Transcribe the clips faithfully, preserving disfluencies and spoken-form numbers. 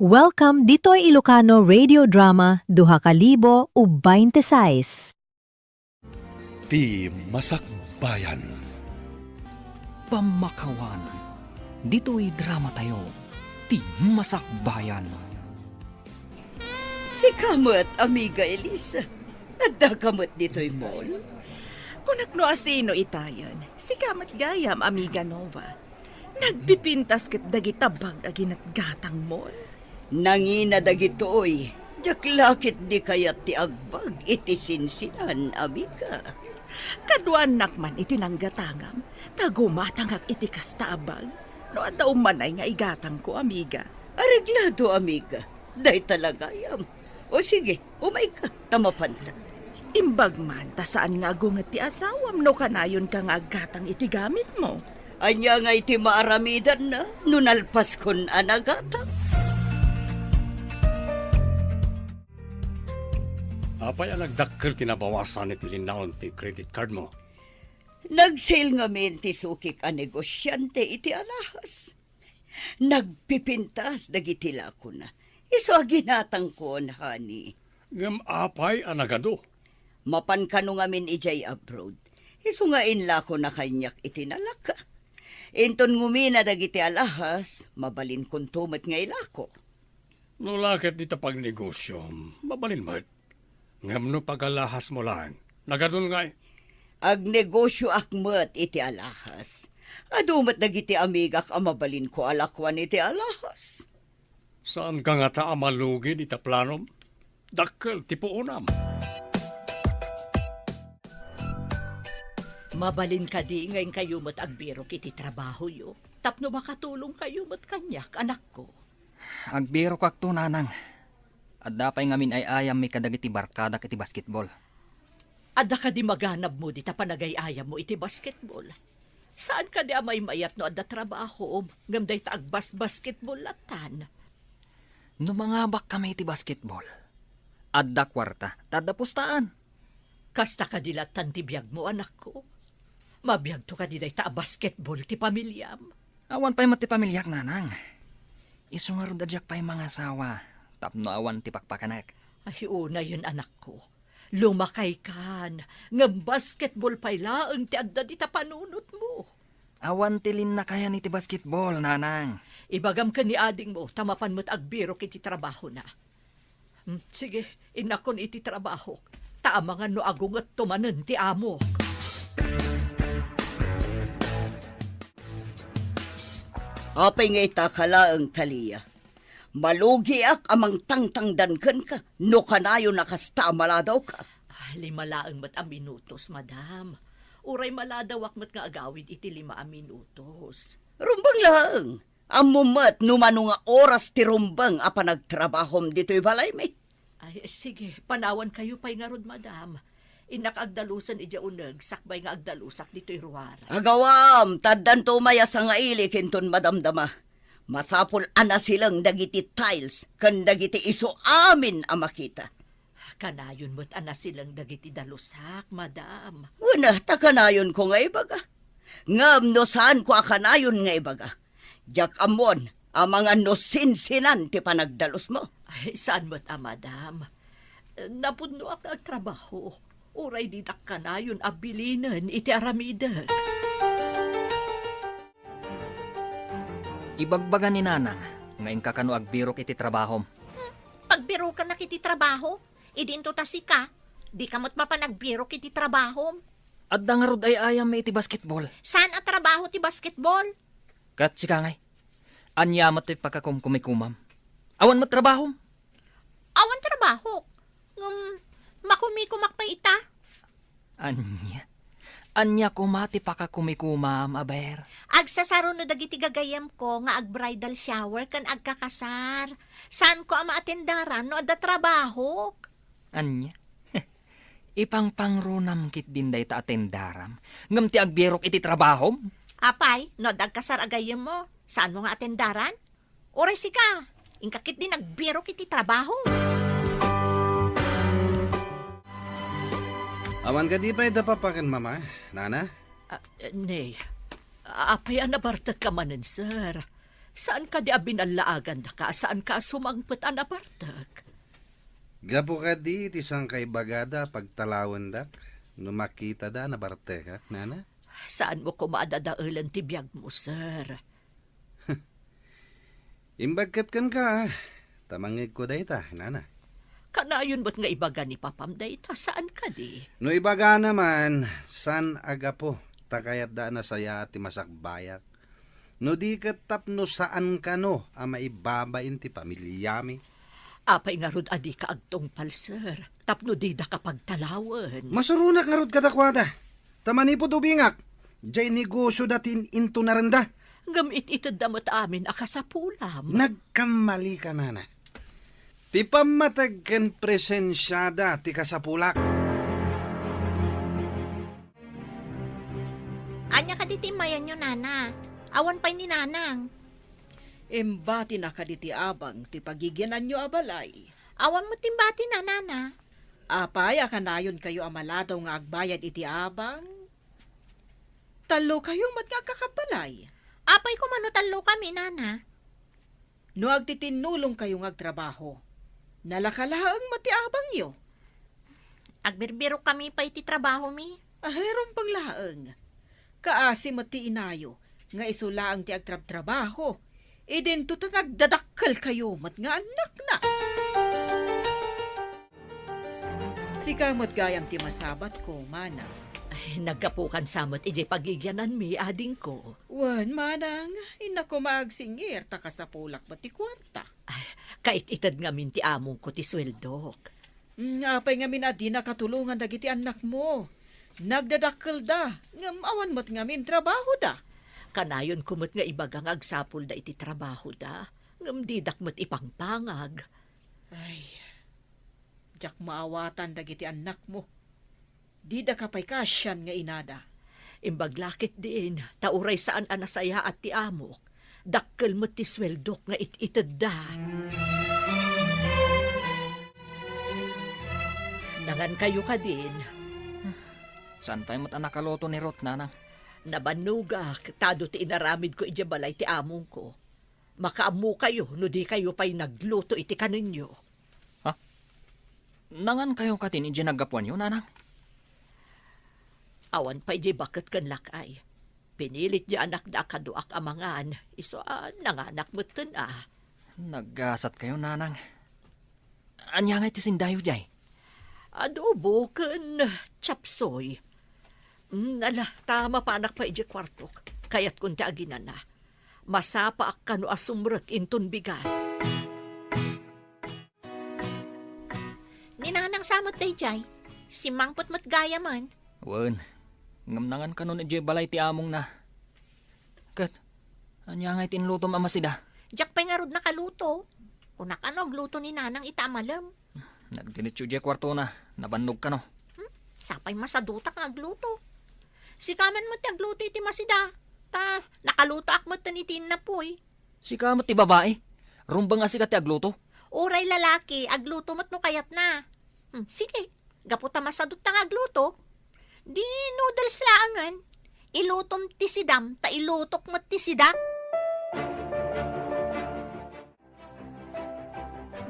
Welcome ditoy Ilocano Radio Drama duha ka libo ug baynte sais. Ti Masakbayan. Pammakawan, ditoy dramatayo, Ti Masakbayan. Sika met, Amiga Elisa. Addaka met ditoy mall? Kunak no asino itayen. Sika met gayam, Amiga Nova. Nagpipintas ket dagita bag a ginatgatang mall. Nangina dagitoy. Diak la ketdi kayat ti agbag iti sinsinan, amiga. Kaduanak man iti nanggatangam, ta gumatangak iti kasta a bag. No adda ummanay nga igatangko, amiga. Areglado, amiga. Dayta la gayam. O sige, umayka, ta mapanta. Imbag man, ta saan nga agunget ti asawam no kanayonka nga aggatang iti gamitmo. Ania ngay ti maaramidanna no nalpaskon a nagatang? Apay a nagdakkel ti nabawasan iti linnaon ti credit cardmo? Nag-sale ngamin ti sukik a negosiante iti alahas. Nagpipintas dagiti lakona. Isu a ginatangkon, honey. Ngem apay a nagadu? Mapan kano ngamin idiay abroad. Isu nga inlakona kaniak iti nalaka. Inton ngumina dagiti alahas, mabalinkonto met nga ilako. No la ket dita pagnegosiom, mabalin met. Ngem no pagalahasmo laeng, nagadun ngay? Agnegosioak met iti alahas. Adu met dagiti amigak a mabalinko a lakuan iti alahas. Saanka ngata a malugi dita planom? Dakkel ti puonam. Mabalin kadi nga inkayo met agbirok iti trabahoyo, tapno makatulongkayo met kaniak, anakko? Agbirokakto, nanang. Adda pay ngamin ay-ayammi kadagiti barkadak iti basketball. Adda kadi maganabmo dita panagay-ayammo iti basketball? Saan kadi a maymayat no adda trabahom, ngem dayta agbasbasketball lattan? No mangabakkami iti basketball, adda kuarta, ta adda pustaan. Kasta kadi lattan ti biagmo, anakko? Mabiagto kadi dayta a basketball ti pamiliam? Awan pay met ti pamiliak, nanang. Isu ngarud a diak pay mangasawa tapno awan ti pakpakanek. Ay, unayen, anakko. Lumakaykan, ngem basketball pay laeng ti adda dita panunotmo. Awan ti linnakayan iti basketball, nanang. Ibagam ken ni adingmo, ta mapan met agbirok iti trabahona. Hmm, sige, innakon iti trabahok, ta amangan no agungetto manen ti amok. Apay nga itaka laeng, Talia? Malugiak a mangtangtangdan kenka no kanayon a kasta a maladawka. Ah, lima laeng met a minutos, madam. Uray maladawak met nga agawid iti lima a minutos. Rumbeng laeng. Ammom met no mano nga oras ti rumbeng a panagtrabahom ditoy balaymi? Ay, sige, panawankayo pay ngarud, madam. Innak agdalusen idiay uneg sakbay nga agdalusak ditoy ruara. Agawam, ta addanto umay a sangailik inton madamdama. Masapul a nasileng dagiti tiles ken dagiti isu amin a makita. Kanayon met a nasileng dagiti dalusak, madam. Wen, ta kanayonko nga ibaga. Ngem no saanko a kanayon nga ibaga, diak ammon amangan no sinsinan ti panagdalusmo. Ay, saan met a, madam. Napudnoak nga agtrabaho. Uray didak kanayon a bilinen iti aramidek. Ibagbaga ni nanang nga inka kano agbirok iti trabahom. Pagbirokanak iti trabaho? Idinto ta sika, dika met mapan agbirok iti trabahom. Adda ngarud ay-ayammi iti basketball. Saan a trabaho ti basketball? Ket sika ngay, ania met ti pakakumkumikumam? Awan met trabahom? Awan trabahok. Ngem, makumikumak pay ita. Ania? Ania koma ti pakakumikumam, aber? Agsasaro no dagiti gagayyemko nga ag-bridal shower ken agkakasar. Saanko a maatendaran no adda trabahok. Ania? Ipangpangrunam ketdin dayta atendaram, ngem ti agbirok iti trabahom? Apay, no adda agkasar a gayyemmo, saanmo nga atendaran? Uray sika, inka ketdi nagbirok iti trabaho. Awan kadi pay da papa ken mama, nana? Ah, ne, apay a nabartekka manen, sir? Saan kadi a binallaagandaka a saanka a sumangpet a nabartek? Gapu kadi ti sangkaibagada a pagtalawendak no makitada a nabartekak, nana? Saanmo koma a dadaelen ti biagmo, sir. Imbag ket kenka, ta mangngegko dayta, nana. Kanayon met nga ibaga ni papam dayta, saan kadi? No ibagana man, saan a gapu ta kayatda a nasayaat ti masakbayak. No di ket tapno saan kano a maibabain ti pamiliami. Apay ngarud a dika agtungpal, sir, tapno didaka pagtalawen? Masuronak ngarud kadakuada. Ta manipud ubingak, diay negosioda ti in-, intunarenda. Ngem it-itedda met amin a kasapulam. Nagkammalika, nana. Ti pammateg ken presensiada ti kasapulak. Ania kadi ti immayanyo, nana? Awan pay ni nanang. Imbatina kadi ti abang ti pagigiananyo a balay? Awan met imbatina, nana. Apay a kanayonkayo a maladaw nga agbayad iti abang? Tallokayo met nga agkakabbalay. Apay koma no tallokami, nana? No agtitinnulongkayo nga agtrabaho, nalaka laeng met ti abangyo. Agbirbirokkami pay ti trabahomi. Ay, rumbeng laeng. Kaasi met ti inayo nga isu laeng ti agtrabtrabaho, idinto ta nagdadakkelkayo met nga annakna. Sika met gayam ti masabatko, manang. Ay, naggapukan sa met idiay pagigiananmi, adingko. Wen, manang, innak koma agsingir ta kasapulak met ti kuarta. Ay, kait-ited ngamin ti amongko ti sueldok. Mm, apay ngamin a dinaka tulongan dagiti annakmo? Nagdadakkelda, ngem awan met ngamin trabahoda. Kanayonko met nga ibaga nga agsapulda iti trabahoda, ngem didak met ipangpangag. Ay, diak maawatan dagiti annakmo. Didaka pay kaasian nga inada. Imbag la ketdin, ta uray saan a nasayaat ti amok, dakkel met ti sueldok nga it-itedda. Nangankayo kadin. Saan pay met a nakaluto ni Ruth, nanang? Nabannogak, ta adu ti inaramidko idiay balay ti amongko. Makaammokayo no dikayo pay nagluto iti kanenyo. Ha? Nangankayo katin idiay naggapuanyo, nanang? Awan pay diay baket ken lakay. Pinilit diay anakda a kaduak a mangan, isu a nanganak metten a. Naggasatkayo, nanang. Ania ngay ti sindayo diay? Adobo ken chapsoy. Mm, ala, ta mapanak pay idiay kuartok. Kayatkon ti aginana. Masapaak kano a sumrek inton bigat. Ni nanang sa met daydiay, simmangpet met gayamen. Wen, ngem nangan kano idiay balay ti amongna. Ket, ania ngay ti inlutom a masida? Diak pay ngarud nakaluto. Kunak a no agluto ni nanang ita a malem. Nagdiretso idiay kuartona, nabannog kano. Hmm? Sapay masadutak nga agluto. Sika man met ti agluto iti masida. Ta, nakalutoak metten iti innapoy. Sika met ti babai. Rumbeng a sika ti agluto. Uray lalaki, agluto met no kayatna. Hmm, sige, gapu ta masadutta nga agluto, di noodles laengen. Ilutom ti sidam, ta ilutok met ti sidak.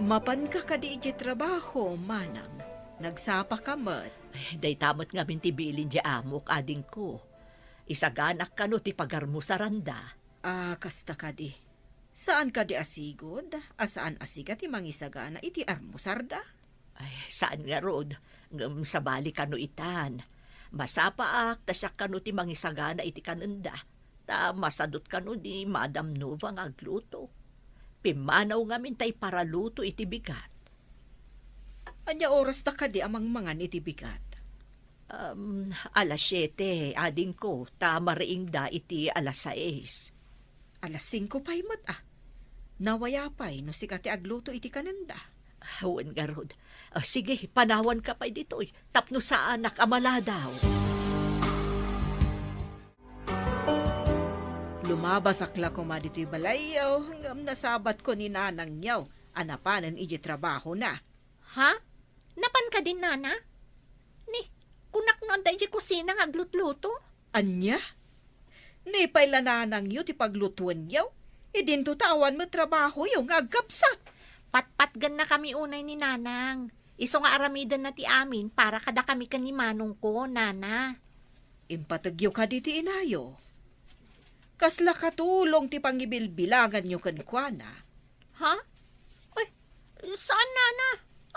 Mapanka kadi idiay trabaho, manang? Nagsapaka met? Ay, dayta met ngamin ti bilin diay amok, adingko. Isaganak kano ti pagarmusaranda. Ah, kasta kadi. Saan kadi a sigud a saan a sika ti mangisagana iti armusarda? Ay, saan ngarud, ngem sabali kano itan. Masapaak ta siak kano ti mangisagana iti kanenda, ta masadut kano ni Madam Nova nga agluto. Pimmanaw ngamin ta iparaluto iti bigat. Ania oras ta kadi a mangmangan iti bigat? Um, alas siete, adingko, ta mariingda iti alas sais. Alas singko pay met, a. Nawaya pay no sika ti agluto iti kanenda. Wen ngarud. Ah, sige, panawanka pay ditoy, tapno saanak a maladaw. Lumabasak la koma ditoy balayyo, ngem nasabatko ni nanangyo a napanen idiay trabahona. Ha? Napan kadin, nana? Ni, kunak no adda idiay kusina nga aglutluto? Ania? Ni pay la nanangyo ti paglutuenyo? Idinto ta awan met trabahoyo nga agkabsat. Patpatgennakami unay ni Nanang. Isu nga aramidenna ti amin para kadakami ken ni Manongko, Nana. Impategyo kadi ti inayo. Kasla katulong ti pangibilbilanganyo kenkuana. Ha? Ay, saan, Nana?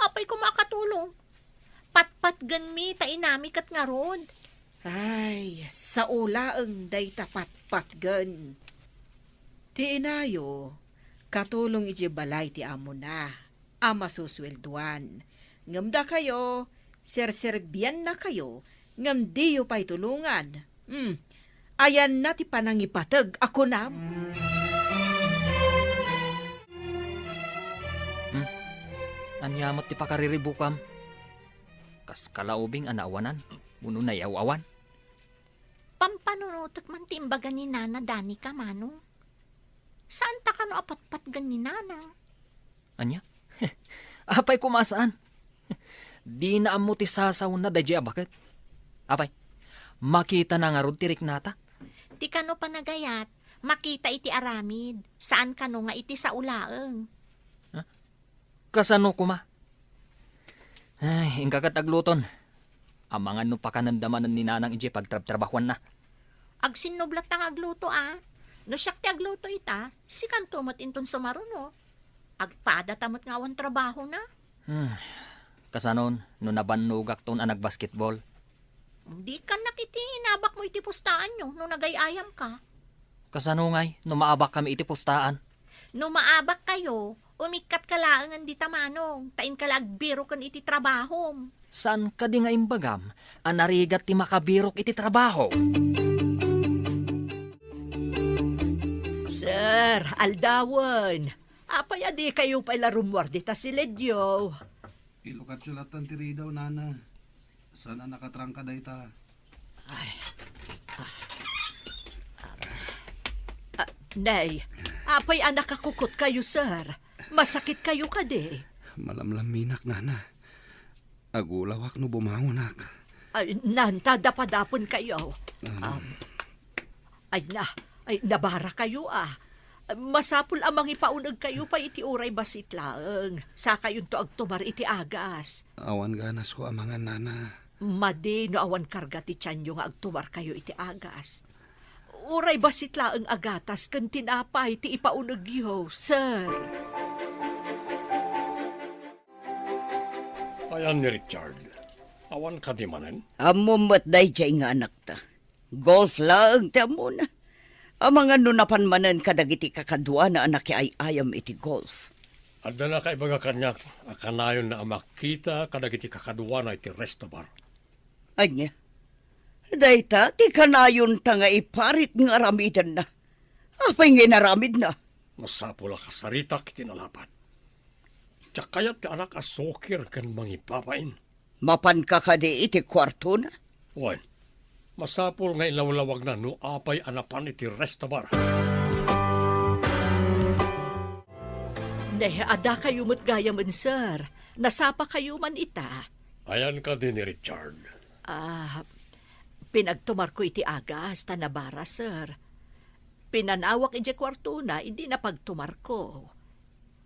Apay koma a katulong? Patpatgenmi ta inami ket ngarud. Ay, sao laeng dayta patpatgen. Ti inayo, katulong idiay balay ti amona a masusueldoan. Ngem dakayo, serserbiannakayo, ngem diyo pay tulongan. Hmm. Ayanna ti panangipateg a kunam? Hmm? Ania met ti pakariribukam? Kas kalaubing a naawanan, wenno nayaw-awan? Pampanunotek man ti imbaga ni Nana Danica, Manong. Saanta kano a patpatgen ni Nana? Ania? Apay koma a saan? Dina ammo ti sasaona daydiay a baket. Apay, makitana ngarud ti riknata? Ti kano panagayat, makita iti aramid, saan kano nga iti sao laeng. Ha? Kasano koma? Ay, inka ket agluton. Amangan no pakanenda manen ni Nanang idiay pagtrabtrabahuanna. Agsinnublatta nga agluto, a. No siak ti agluto ita, sikanto met inton sumaruno. Agpadata met nga awan trabahona. Hmm. Kasanon, no nabannogakton a nagbasketball? Dikannak iti inabakmo iti pustaanyo no nagay-ayamka. Kasano ngay no maabakkami iti pustaan? No maabakkayo, umikkatka laengen dita, Manong, ta inka la agbiroken iti trabahom. Saan kadi nga imbagam a narigat ti makabirok iti trabaho? Sir, aldawen. Apay a dikayo pay la rummuar dita siledyo? Ilukatyo lattan ti ridaw, Nana. Saan a nakatrangka dayta. Ay. Ah. Ah, nay, apay a nakakukot kayo, sir? Masakit kayo kadi? Malamlaminak, Nana. Agulawak no bumangonak. Ay, nanta, dapadapen kayo. Um. Ah, Ay na, ay, nabara kayo, a. Masapul a mangipauneg kayo pay iti uray bassit laeng. Sakayonto agtumar iti agas. Awan ganasko a mangan, Nana. Madi no awan karga ti tianyo nga agtumar kayo iti agas. Uray bassit laeng a gatas ken tinapay ti ipaunegyo, sir. Ayan ni Richard. Awan kadi manen? Ammom met daydiay nga anakta. Golf laeng ti ammona. Amangan no napan manen kadagiti kakaduana a nakiay-ayam iti golf. Adda nakaibaga kaniak a kanayonna a makita kadagiti kakaduana iti resto bar. Ania? Dayta ti kanayonta nga iparit nga aramidenna. Apay nga inaramidna? Masapul a kasaritak iti nalapat. Diak kayat ti anak a sokir ken mangibabain. Mapanka kadi iti kuartona? Wen, masapul nga ilawlawagna no apay a napan iti resto bar. Ne, adda kayo met gayamen, sir. Nasapa kayo man ita. Ayan kadi ni Richard? Ah, pinagtumarko iti agas ta nabara, sir. Pinanawak idiay kuartona idi napagtumarko.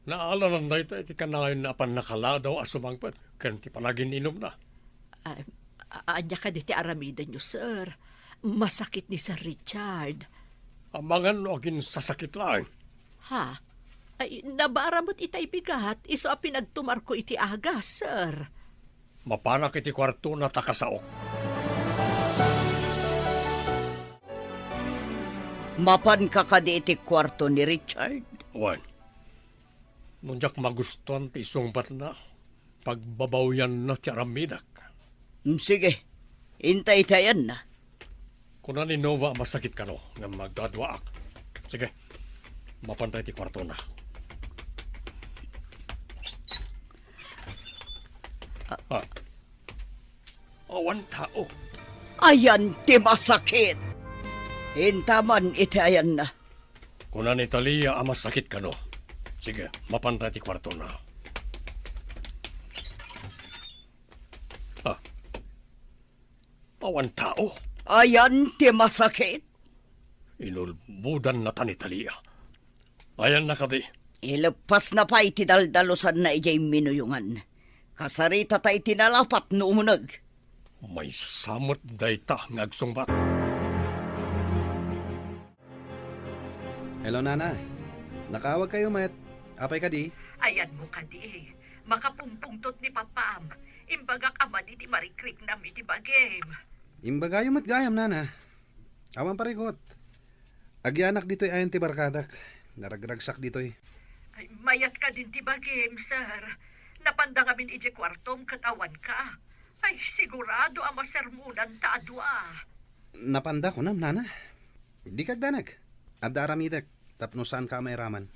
Naalanan dayta iti kanayonna a pannakaladaw a sumangpet ken ti panagin-inumna. Ah, a-, ania kadi ti aramidenyo, sir? Masakit ni Sir Richard. Amangan no aginsasakit laeng. Ha? Ay, nabara met itay bigat, isu a pinagtumarko iti agas, sir. Mapanak iti kuartona ta kasaok. Mapanka kadi iti kuarto ni Richard? Wen. No diak magustuan ti isungbatna, pagbabawyanna ti aramidek. Mm, sige. Intaytayanna. Kuna ni Nova a masakit kano, ngem magduaduaak. Sige, mapantay ti kuartona. Ah. Awan tao. Ayan ti masakit. Intaman iti ayanna. Kuna ni Talia a masakit kano. Sige, mapantay ti kuartona. Ah. Awan tao. Ayan ti masakit. Inulbodan nata ni Talia. Ayanna kadi? Ileppasna pay ti daldalusanna idiay minuyongan. Kasarita ta iti nalapat no umuneg. Maysa met dayta nga agsungbat. Hello, Nana. Nakaawagkayo met. Apay kadi? Ayanmo kadi, makapumpungtot ni Papam. Imbagak a madi ti marikriknam iti bagim. Imbagayo met gayam, Nana. Awan parigot. Agyanak ditoy ayan ti barkadak. Naragragsak ditoy. Ay, mayat kadin ti bagim, sir. Napanda ngamin idiay kuartom ket awanka. Ay, sigurado a masermonanta a dua. Napanda kunam, Nana? Dika agdanag. Adda aramidek tapno saanka a mairaman.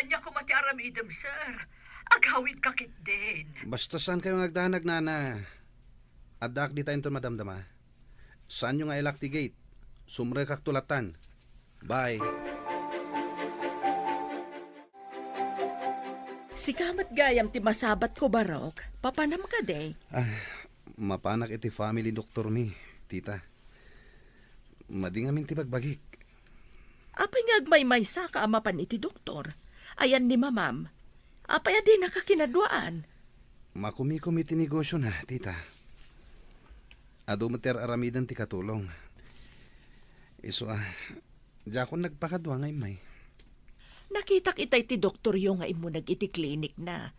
Ania koma ti aramidem, sir? Agawidka ketdin. Basta saankayo nga agdanag, Nana. Addaak dita inton madamdama. Saanyo nga ilak ti gate. Sumrekakto lattan. Bye. Sika met gayam ti masabatko, Barok. Papanam kadi? Ah, mapanak iti family doctor mi, tita. Madi ngamin ti bagbagik. Apay nga agmaymaysaka a mapan iti doktor? Ayan ni mamam. Apay a dinaka kinaduaan? Makumikom iti negosiona, tita. Adu met ti ar-aramiden ti katulong. Isu a, diakon nagpakadua nga immay. Nakitak itay ti doktoryo nga immuneg iti klinikna.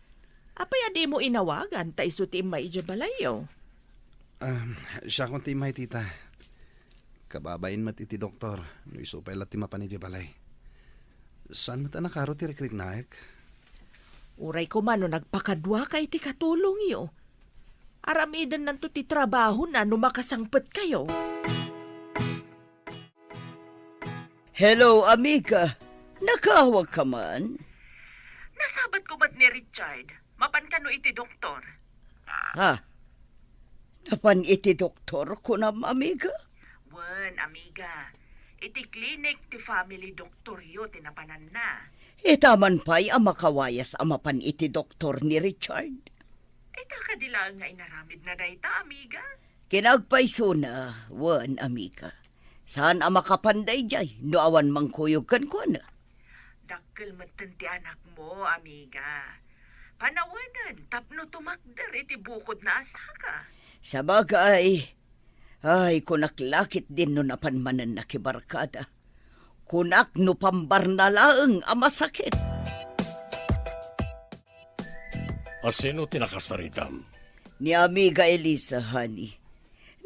Apay a dimo inawagan ta isu ti immay idiay balayyo? Um, siakon ti immay, tita. Kababain met iti doktor no isu pay la ti mapan idiay balay. Saan met a nakaro ti rikriknaek? Uray koma no nagpakaduaka iti katulongyo. Aramidennanto ti trabahona no makasangpetkayo. Hello, amiga. Nakaawagka man? Nasabatko met ni Richard. Mapan kano iti doktor? Ha? Napan iti doktor, kunam, amiga? Wen, amiga. Iti klinik ti family doktoryo ti napananna. Ita man pay a makawayas a mapan iti doktor ni Richard. Ita kadi laeng nga inaramidna dayta, amiga? Kinagpaysona, wen, amiga. Saan a makapan daydiay no awan mangkuyog kenkuana? Dakkel metten ti anakmo, amiga. Panawanen tapno tumakder iti bukodna a saka. Sabagay, ay, kunak la ketdin no napan manen nakibarkada. Kunak no pambarna laeng a masakit. A sino ti nakasaritam? Ni Amiga Elisa, honey.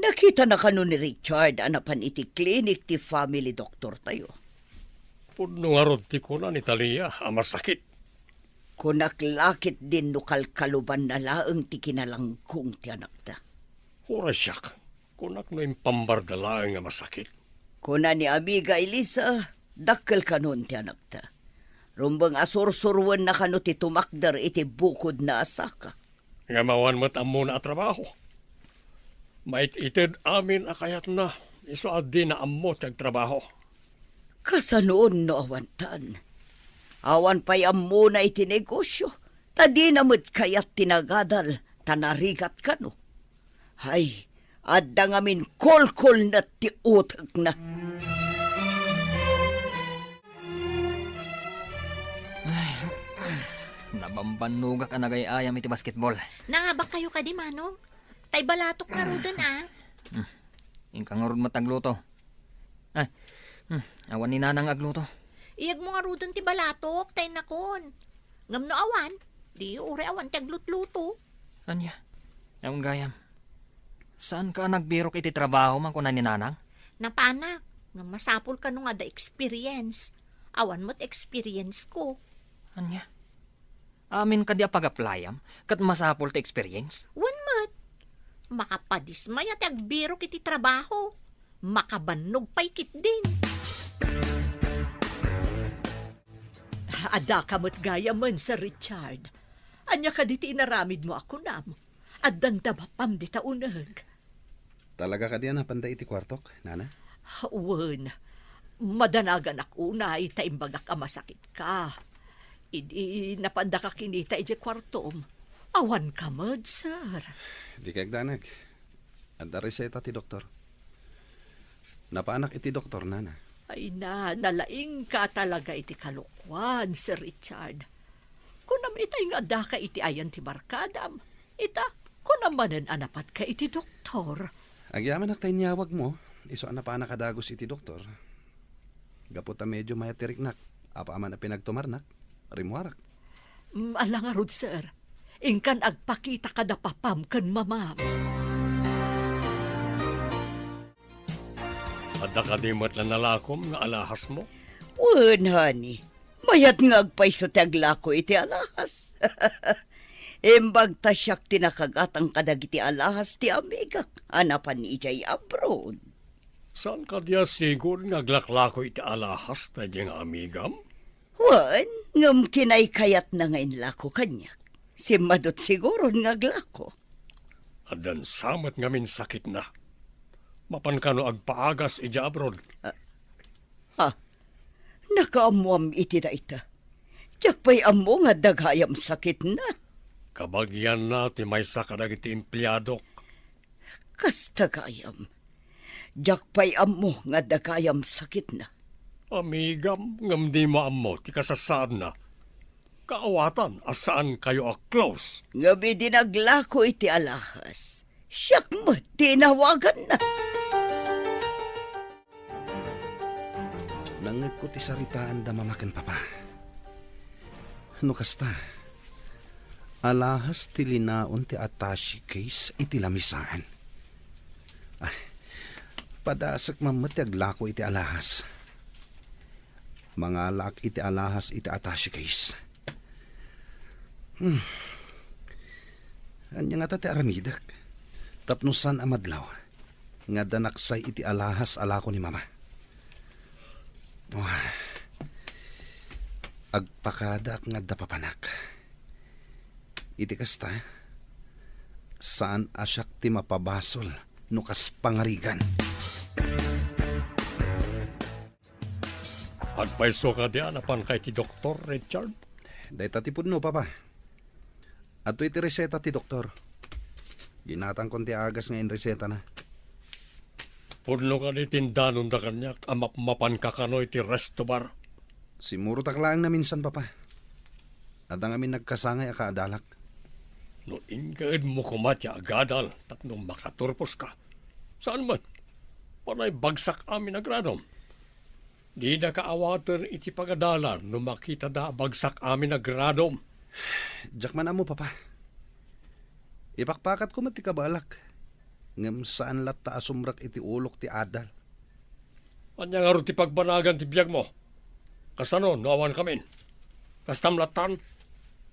Nakitana kano ni Richard a napan iti klinik ti family doktortayo? Pudno ngarud ti kuna ni Talia a masakit. Kunak la ketdin no kalkalubanna laeng ti kinalangkong ti anakta. Uray siak, kunak no impambarda laeng a masakit. Kuna ni Amiga Elisa, dakkel kanon ti anakta. Rumbeng a sursuroenna kano ti tumakder iti bukodna a saka. Ngem awan met ammona a trabaho. Mait-ited amin a kayatna, isu a dina ammo ti agtrabaho. Kasanoon no awantan? Awan pay ammona iti negosio, ta dina met kayat ti nagadal, ta narigat kano. Hay, adda ngamin kolkolnet ti utekna. Ay, nabambannogak a nagay-ayam iti basketball. Nangabak kayo kadi, Manong? Tay balatok ngaruden, a. Hmm. Inka ngarud met agluto. Ay, hmm, awan ni Nanang agluto. Iyegmo ngaruden ti balatok, tay nakon. Ngem no awan, di uray awan ti aglutluto. Ania? Awan gayam. Saanka a nagbirok iti trabaho man kuna ni Nanang? Napanak, ngem masapul kano nga adda experience. Awan met experience ko. Ania? Amin kadi a pag-applyam, ket masapul ti experience? Wen met. Makapadismaya ti agbirok iti trabaho. Makabannog pay ketdin. Adda ka met gayamen, Sir Richard. Ania kadi ti inaramidmo a kunam? Addan da bapam dita uneg. Talaga kadi a napanda iti kuartok, Nana? Wen, madanaganak unay ta imbagak a masakitka. Idi napandaka kinita idiay kuartom, awanka met, sir. Dika agdanag. Adda reseta ti doktor. Napaanak iti doktor, Nana. Ay na, nalaingka talaga iti kalokuan, Sir Richard. Kunam itay nga addaka iti ayan ti barkadam. Ita, kunam manen a napadka iti doktor. Agyamanak ta inyawagmo, isu a napanak a dagus iti doktor. Gapu ta medio mayat ti riknak, apaman a pinagtumarnak, rimmuarak. Mm, ala ngarud, sir. Inkan agpakita kada papam ken mamam. Adda kadi met la nalakom nga alahasmo? Wen, honey. Mayat nga agpayso ti aglako iti alahas. Imbag ta siak ti nakagatang kadagiti alahas ti amigak a napan idiay abroad. Saan kadi a sigud nga aglaklako iti alahas daydi nga amigam? Wen, ngem kinaykayatna nga inlako kaniak. Simmadut siguron nga aglako. Addan sa met ngamin sakitna. Mapan kano agpaagas idiay abroad? Ah, ha? Nakaammoam iti dayta. Diak pay ammo nga adda gayam sakitna. Kabagianna ti maysa kadagiti empleadok. Kasta gayam. Diak pay ammo nga adda gayam sakitna. Amigam, ngem dimo ammo ti kasasaadna. Kaawatan a saankayo a close. Ngem idi naglako iti alahas, siak met ti inawaganna. Nangngegko ti saritaanda mama ken papa. No kasta, alahas ti linaon ti attache case iti lamisaan. Ay, padasek man met ti aglako iti alahas. Mangalaak iti alahas iti attache case. Hmm. Ania ngata ti aramidek? Tapno saan a madlaw nga adda naksay iti alahas a lako ni mama. Oh. Agpakadaak nga adda papanak. Iti kasta, saan a siak ti mapabasol no kas pangarigan. Agpayso kadi a napanka iti doktor, Richard? Dayta ti pudno, Papa. Adtoy ti reseta ti doktor. Ginatangkon ti agas nga inresetana. Pudno kadi ti indanonda kaniak a mapmapanka kano iti resto bar? Simmurotak laeng naminsan, Papa. Adda ngamin nagkasangay a kaadalak. No inkaedmo koma ti agadal tapno makaturposka, saan met, panay bagsak amin a gradom. Dida kaawaten iti pagadalan no makitada a bagsak amin a gradom. Diak man ammo, Papa. Ipakpakatko met ti kabaelak, ngem saan latta a sumrek iti ulok ti adal. Ania ngarud ti pagbanagan ti biagmo? Kasano no awan kamin? Kastam lattan?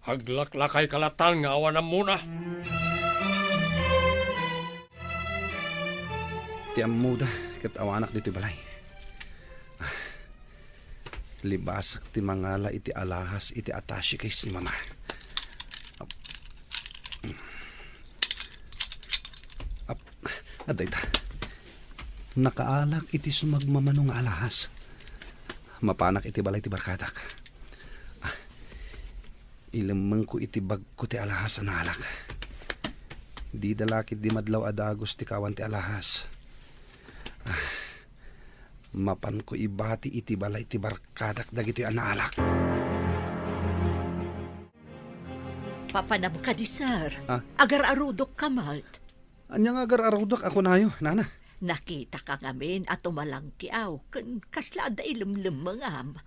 Aglaklakayka lattan nga awan ammona? Ti ammoda ket awanak ditoy balay. Ah, libasek ti mangala iti alahas iti attache case ni Mama. Ap-, adda ita. Nakaalak iti sumagmamano nga alahas. Mapanak iti balay ti barkadak. Ah, ilemmengko iti bagko ti alahas a naalak. Dida la ketdi madlaw a dagus ti kawan ti alahas. Ah, mapanko ibati iti balay ti barkadak dagitoy a naalak. Papanam kadi, sir? Ah? Agar-arudok ka met. Ania nga agar-arudok a kunayo, nana? Nakitaka ngamin a tumalangkiaw, ken kasla adda ilemlemmengam.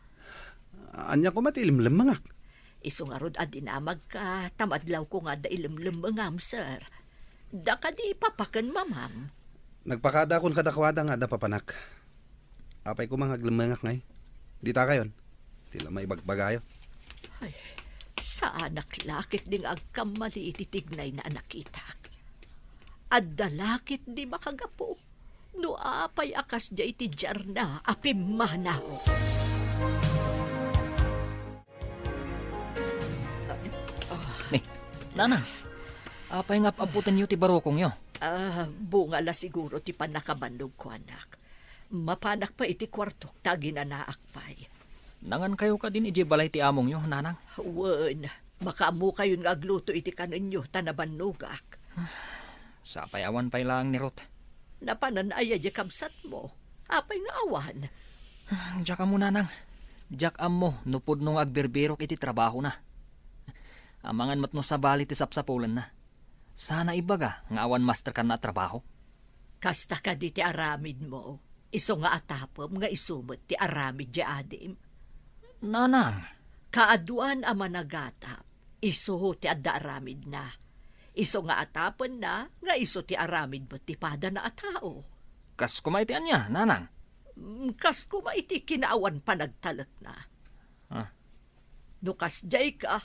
Ania koma ti ilemlemmengak? Isu ngarud a dinamagka, ta madlawko nga adda ilemlemmengam, sir. Da kadi papa ken mamam? Nagpakadakon kadakuada nga adda papanak. Apay koma nga aglemmengak ngay? Ditakayon. Ti la maibagbagayo. Ay, saanak la ketdi nga agkammali iti tignayna a nakitak. Adda la ketdi makagapu no apay a kasdiay ti diarna a pimmanaw. Ni, Nanang, apay nga ap-aputenyo ti barukongyo? Ah, bunga la siguro ti pannakabannogko, anak. Mapanak pay iti kuartok ta aginanaak pay. Nangankayo kadin idiay balay ti amongyo, Nanang? Wen, makaammokayon nga agluto iti kanenyo ta nabannogak. Sapay awan pay laeng ni Ruth. Napanan aya diay kabsatmo? Apay nga awan? Diak ammo, nanang. Diak ammo no pudno nga agbirbirok iti trabahona. Amangan met no sabali ti sapsapulenna. Saan a ibaga nga awan master kanna a trabaho. Kasta kadi ti aramidmo, isu nga atapem nga isu met ti aramid ti adim? Nanang. Kaaduan a managatap, isu ti adda aramidna. Isu nga atapenna nga isu ti aramid met ti padana a tao. Kas koma iti ania, nanang? Mm, kas koma iti kinaawan panagtalekna. Ah. No kasdiay ka,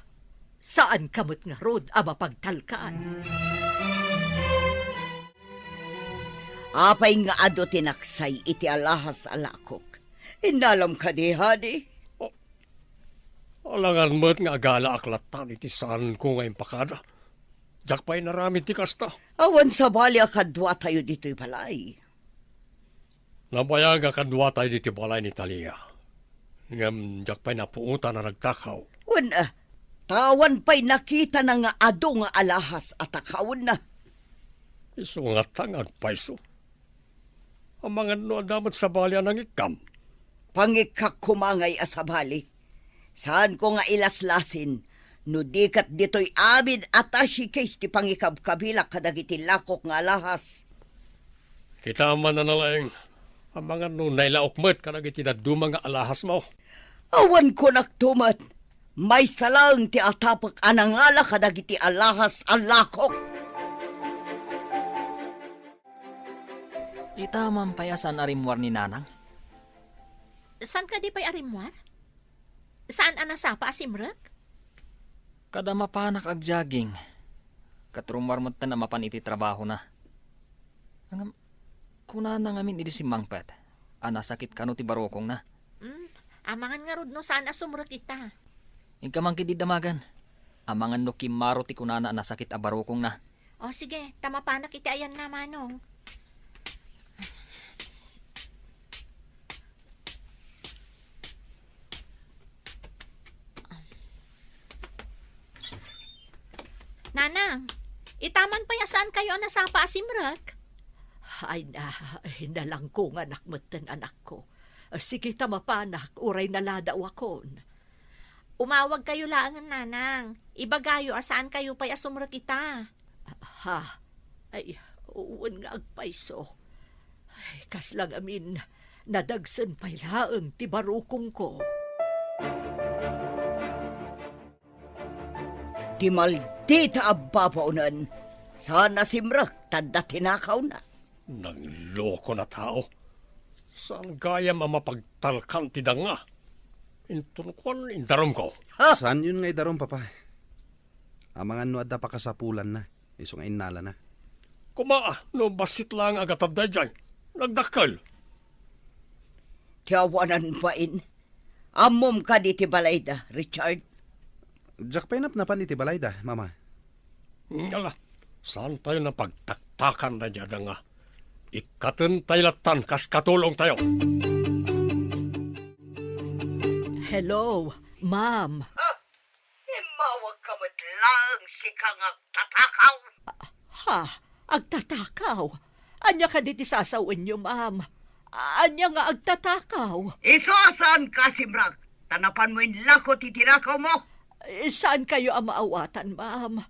saan ka met ngarud a mapagtalkan. Apay nga adu ti naksay iti alahas a lakok? Innalam kadi, Hadi? Oh, alangan met nga agalaak lattan iti saanko nga impakada. Diak pay naramid ti kasta. Awan sabali a kaduatayo ditoy balay. Nabayag a kaduatayo ditoy balay ni Talia. Ngem diak pay napuotan a nagtakaw. Wen, ah, ta awan pay nakitana nga adu nga alahas a takawenna. Isu ngata nga agpayso. Amangan no adda met sabali a nangikkam. Pangikkak koma ngay a sabali. Saanko nga ilaslasin no di ket ditoy amin a tashikis ti pangikabkabilak kadagiti lakok nga alahas. Kita man a nalaing, amangan no nailaok met kadagiti dadduma nga alahasmo. Awan kunakto met, maysa laeng ti atapek a nangala kadagiti alahas a lakok. Ita man pay a saan a rimmuar ni Nanang? Saan kadi pay a rimmuar? Saan a nasapa a simrek? Kada mapanak agjaging, ket rummuar metten a mapan iti trabahona. Ngem, kunana ngamin idi simmangpet a nasakit kano ti barukongna. Mm, amangan ngarud no saan a sumrek ita. Inka man ketdi damagen. Amangan no kimmaro ti kunana a nasakit a barukongna. O, sige, ta mapanak iti ayanna, Manong. Nanang, ita man pay a saan kayo a nasapa a simrek? Ay na, ay, nalangkonganak metten, anakko. Sige ta mapanak, uray naladawakon. Umawag kayo laengen, Nanang. Ibagayo a saan kayo pay a sumrek ita. Ha? Ay, wen nga agpayso. Ay, kasla ngamin, nadagsen pay laeng ti barukongko. Ti maldita a babaonen, saan a simrek ta adda tinakawna. Nangloko na tao. Saan gayam a mapagtalkan ti danga? Inton kuan, indarumko. Ha? Saanyon nga idarum, Papa. Amangan no adda pakasapulanna, isu nga innalana. Koma, no bassit laeng a gatad daydiay, nagdakkel. Ti awanan bain. Ammom kadi ti balayda, Richard? Diak pay napnapan iti balayda, Mama. Ngala, saantayo napagtaktakan daydiay a danga. Ikkatentayo lattan kas katulongtayo. Hello, ma'am. Ha? Immawagka met laeng, sika nga agtatakaw? Ha? Agtatakaw? Ania kadi ti sasawenyo, ma'am? Ania nga agtatakaw? Isu a saanka a simrek, ta napanmo inlako ti tinakawmo. Eh, saankayo a maawatan, ma'am.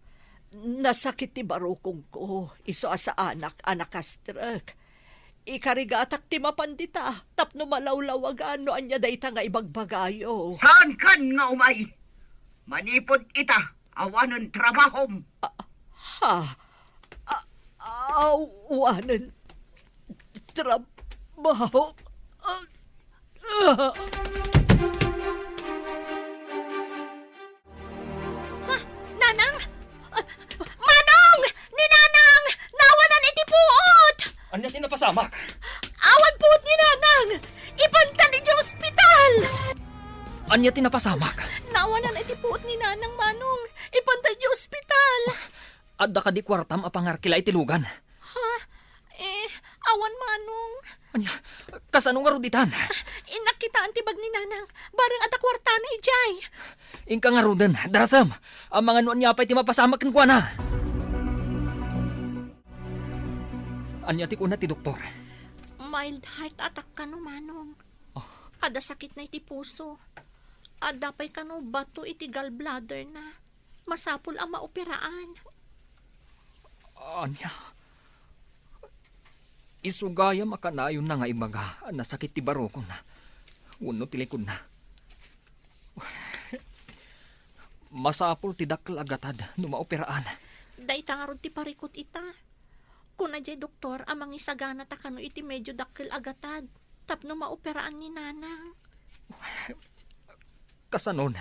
Nasakit ti barukongko, isu a saanak a nakastrek. Ikarigatak ti mapan dita, tapno malawlawagan no ania dayta nga ibagbagayo. Saankan nga umay? Manipud ita, awanen trabahom. Ah, ha? Ah, awanen trabaho? Ah, ah. Ha? Nanang? Ah, Manong! Ni Nanang! Naawanan iti puot! Ania ti napasamak? Awan puot ni Nanang! Ipanta idiay ospital! Ania ti napasamak? Naawanan iti puot ni Nanang, Manong! Ipanta idiay ospital! Adda kadi kuartam a pangarkila iti lugan? Ha? Eh, awan, Manong. Ania? Kasano ngarud itan? Innak kitaan ti bag ni Nanang. Bareng adda kuartana idiay. Inka ngaruden, darasem. Amangan no ania pay ti mapasamak kenkuana. Ania ti kuna ti doktor? Mild heart attack kano, Manong. Oh, Adda sakitna iti puso. Adda pay kano bato iti gallbladderna. Masapul a maoperaan. Ania? Isu gayam a kanayonna nga ibaga a nasakit ti barukonna wenno ti likudna. Masapul ti dakkel a gatad no maoperaan. Dayta ngarud ti parikut ita. Kuna jay doktor a mangisagana ta kano iti medyo dakkel a gatad tapno maoperaan ni Nanang. Kasanon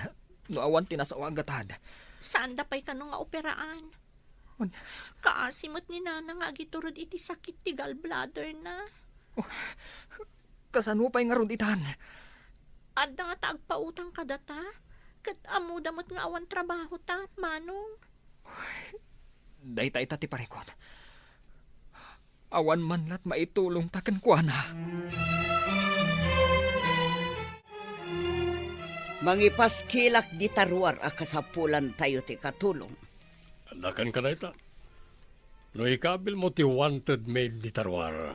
no awan ti nasao a gatad? Saanda pay kano nga operaan. Kaasi met ni Nanang nga agiturod iti sakit ti gallbladderna. Kasano pay ngarud itan? Adda nga ta agpautang kadata, ket ammoda met nga awan trabahota, Manong. Dayta ita ti parikut. Awan man la't maitulongta kenkuana. Mangipaskilak dita ruar a kasapulantayo ti katulong. Adda kenka dayta. No ikabilmo ti wanted maid dita ruar,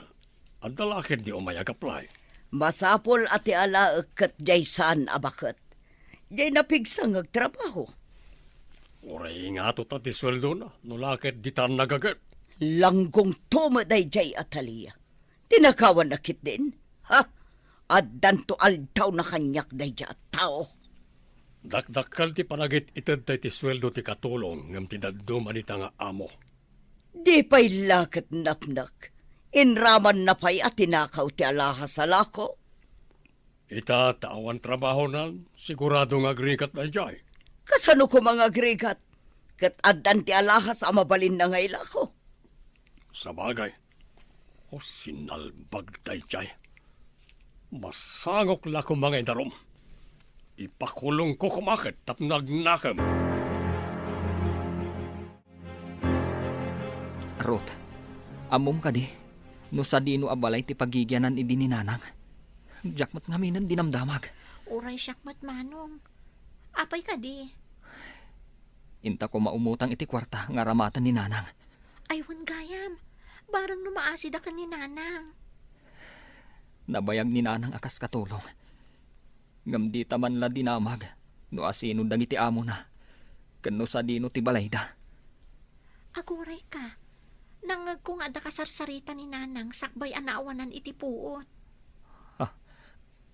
adda la ketdi umay agaplay. Masapul a ti alaek ket jay saan a baket. Jay napigsa nga agtrabaho. Uray ingato ta ti sueldona, no la ketdi ta nagaget. Langgongto met dayjay, Atalia. Tinakawanna ketdin? Ha? Addanto aldawna kaniak dayjay a tao. Dakdakkel ti panagit-itedta iti sueldo ti katulong ngem ti dadduma dita nga amo. Di pay la ket napnek. Inramanna pay a tinakaw ti alahas a lako. Ita ta awan trabahonan, sigurado nga agrigat dayjay. Kasano koma nga agrigat? Ket addan ti alahas a mabalinna nga ilako. Sabagay. O, sinalbag dayjay. Masangok la koma nga idarum. Ipakulongko koma ket tapno agnakem. Ruth, ammom kadi no sadino a balay ti pagigianan idi ni Nanang? Diak met ngamin dinamdamag. Uray siak met, Manong. Apay kadi? Inta koma umutang iti kuarta nga aramaten ni Nanang. Ay, wen gayam. Bareng no maasida ken ni Nanang. Nabayag ni Nanang a kas katulong. Ngem dita man la dinamag no asino dagiti amona ken no sadino ti balayda. Agurayka, nangngegko nga adda kasarsarita ni Nanang sakbay a naawanan iti puot. Ha?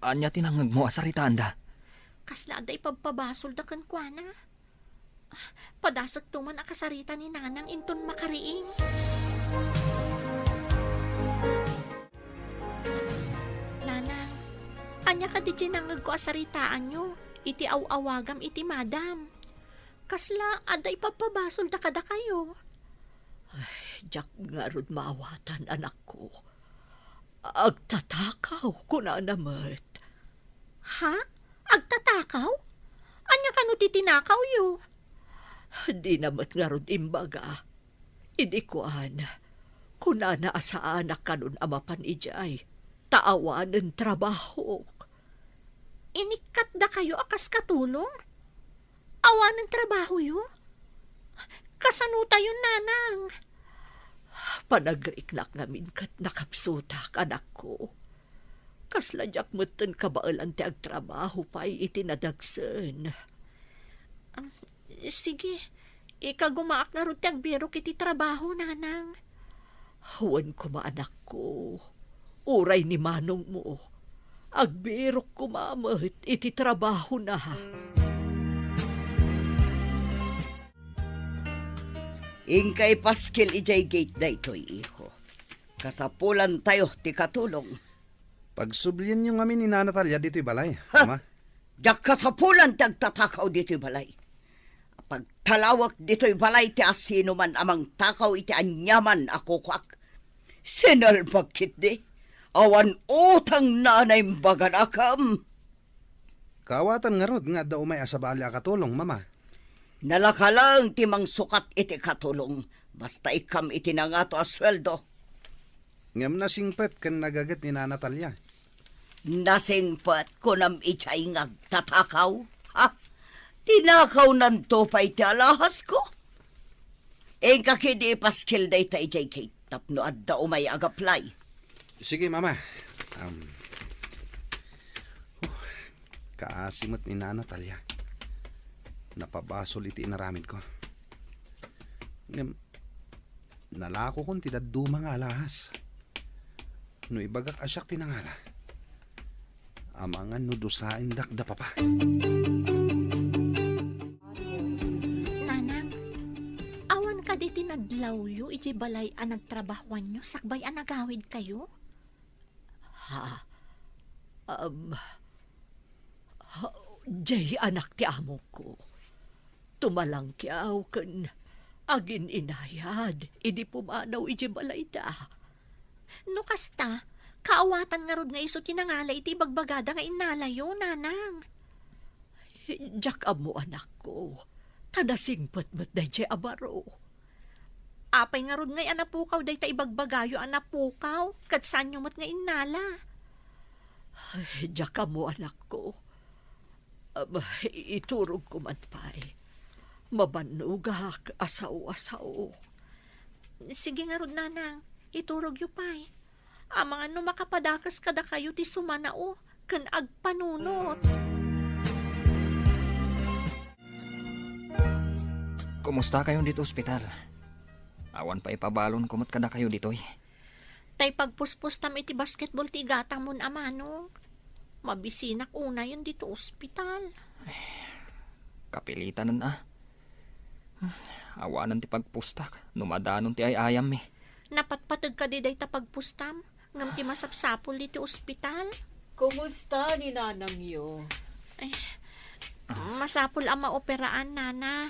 Ania ti nangngegmo a saritaanda? Kasla adda ipabpabasolda kenkuana. Padasekto man a kasarita ni Nanang inton makariing. Nanang, ania kadi ti nangngegko a saritaanyo iti aw-awagam iti madam? Kasla adda ipabpabasolda kadakayo? Ay, diak ngarud maawatan, anakko. Agtatakaw, kunana met. Ha? Agtatakaw? Ania kano ti tinakawyo? Dina met ngarud imbaga. Idi kuan, kunana a saanak kanon a mapan idiay, ta awanen trabahok. Inikkatdakayo a kas katulong? Awanen trabahoyo? Kasanotayon, Nanang? Panagriknak ngamin ket nakapsutak, anakko. Kasla diak metten kabaelan ti agtrabaho pay iti nadagsen. Ah, sige, ikagumaak ngarud ti agbirok iti trabaho, Nanang. Wen koma, anakko. Uray ni manongmo, agbirok koma met iti trabahona. Inka ipaskil idiay gate daytoy, iho. Kasapulantayo ti katulong. Pagsublienyo ngamin ni Nana Talia ditoy balay, Ha? Ama. Diak kasapulan ti agtatakaw ditoy balay. Pagtalawek ditoy balay ti asinoman a mangtakaw iti aniaman a kukuak. Sinalbag ketdi. Awan utang na naimbaganakem. Kaawatan ngarud nga adda umay a sabali a katulong, Mama. Nalaka laeng ti mangsukat iti katulong, basta ikkam iti nangato a sueldo. Ngem nasingpet ken nagaget ni Nana Talia. Nasingpet, kunam idiay nga agtatakaw? Ha? Tinakawnanto pay ti alahasko? Inka ketdi ipaskil dayta idiay gate tapno adda umay agaplay. Sige, Mama. Um, Kaasi met ni Nana Talia. Napabasol iti inaramidko. Ngem, nalakokon ti dadduma nga alahas. No ibagak a siak ti nangala, amangan no dusaendak da papa. Nanang, awan kadi ti nadlawyo idiay balay a nagtrabahoanyo sakbay a nagawidkayo? Ha? Um, ha, diay anak ti amoko. Tumalangkiaw ken agin-inayad idi pumanaw idiay balayda. No kasta, kaawatan ngarud nga isu ti nangala iti ibagbagada nga innalayo, Nanang. Diak ammo, anakko, ta nasingpet met daydiay a baro. Apay ngarud ngay a napukaw dayta ibagbagayo a napukaw, ket saanyo met nga innala? Ay, diak ammo, anakko. Am, iturogko man pay. Mabannogak a sao a sao. Sige ngarud, Nanang, iturogyo pay. Amangan no makapadakes kadakayo ti sumanao ken agpanunot. Kumusta kayon dito ospital? Awan pay ipabalonko met kadakayo ditoy. Tay pagpuspostam iti basketball ti igatangmon a manong. Mabisinak unayen dito ospital. Kapilitanen a. Awanen ti pagpustak no madanon ti ay-ayammi. Napatpateg kadi dayta pagpustam ngem ti masapsapul ditoy ospital? Kumusta ni nanangyo? Ay, masapul a maoperaan, Nana.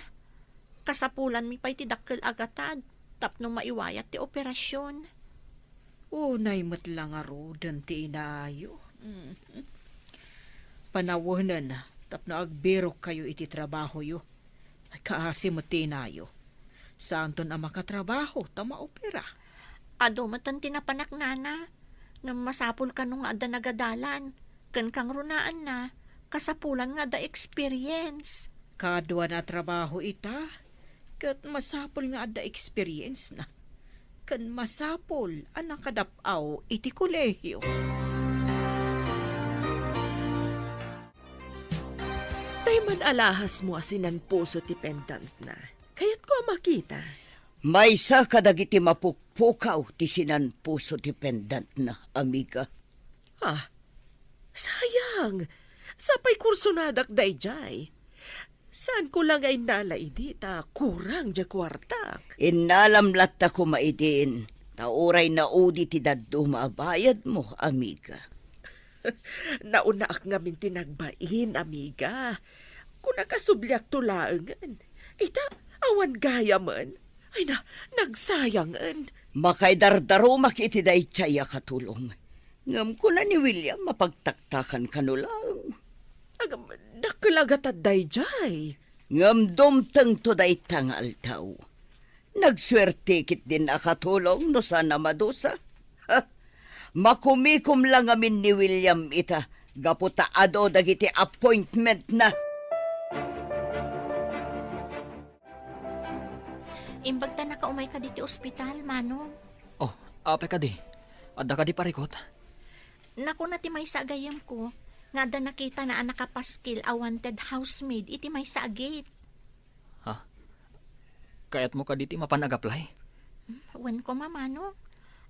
Kasapulanmi pay ti dakkel a gatad tapno maiwayat ti operasyon. Unay met la ngaruden ti inayo. Mhm. Panawenen tapno agbirokkayo iti trabahoyo. Ay, kaasi met ti inayo. Saanton a makatrabaho ta maopera. Adu met ti napanak, Nana. Ngem masapul kano nga adda nagadalan. Ken kangrunaanna, kasapulan nga adda experience. Kaduana a trabaho ita, ket masapul nga adda experience na. Ken masapul a nakadap-aw iti kolehio. Tay man alahasmo a sinanpuso ti pendantna. Kayatko a makita. Maysa kadagiti mapukpukaw ti sinanpuso ti pendantna, amiga. Ah, sayang. Sapay kursonadak daydiay. Saanko la nga innala idi ta kurang diay kuartak. Innalam latta koma idin, ta uray naudi ti dadduma a bayadmo, amiga. Naunaak ngamin ti nagbain, amiga. Kunak a subliakto laengen. Ita, awan gayamen. Ay na, nagsayangen. Makaidardarumak iti daydiay a katulong. Ngem kuna ni William, mapagtaktakan kano laeng. Agam, dakkel a gatad daydiay. Ngem dumtengto dayta nga aldaw. Nagsuerte ketdin a katulong no saan a madusa. Ha? Makumikom la ngamin ni William ita, gapu ta adu dagiti appointmentna. Imbag ta nakaumay kadi ti ospital, Manong. Oh, apay kadi? Adda kadi parikut? Nakuna ti maysa a gayyemko nga adda nakitana a nakapaskil a wanted housemaid iti maysa a gate. Ha? Kayatmo kadi ti mapan ag-apply? Hmm, wen koma, Manong.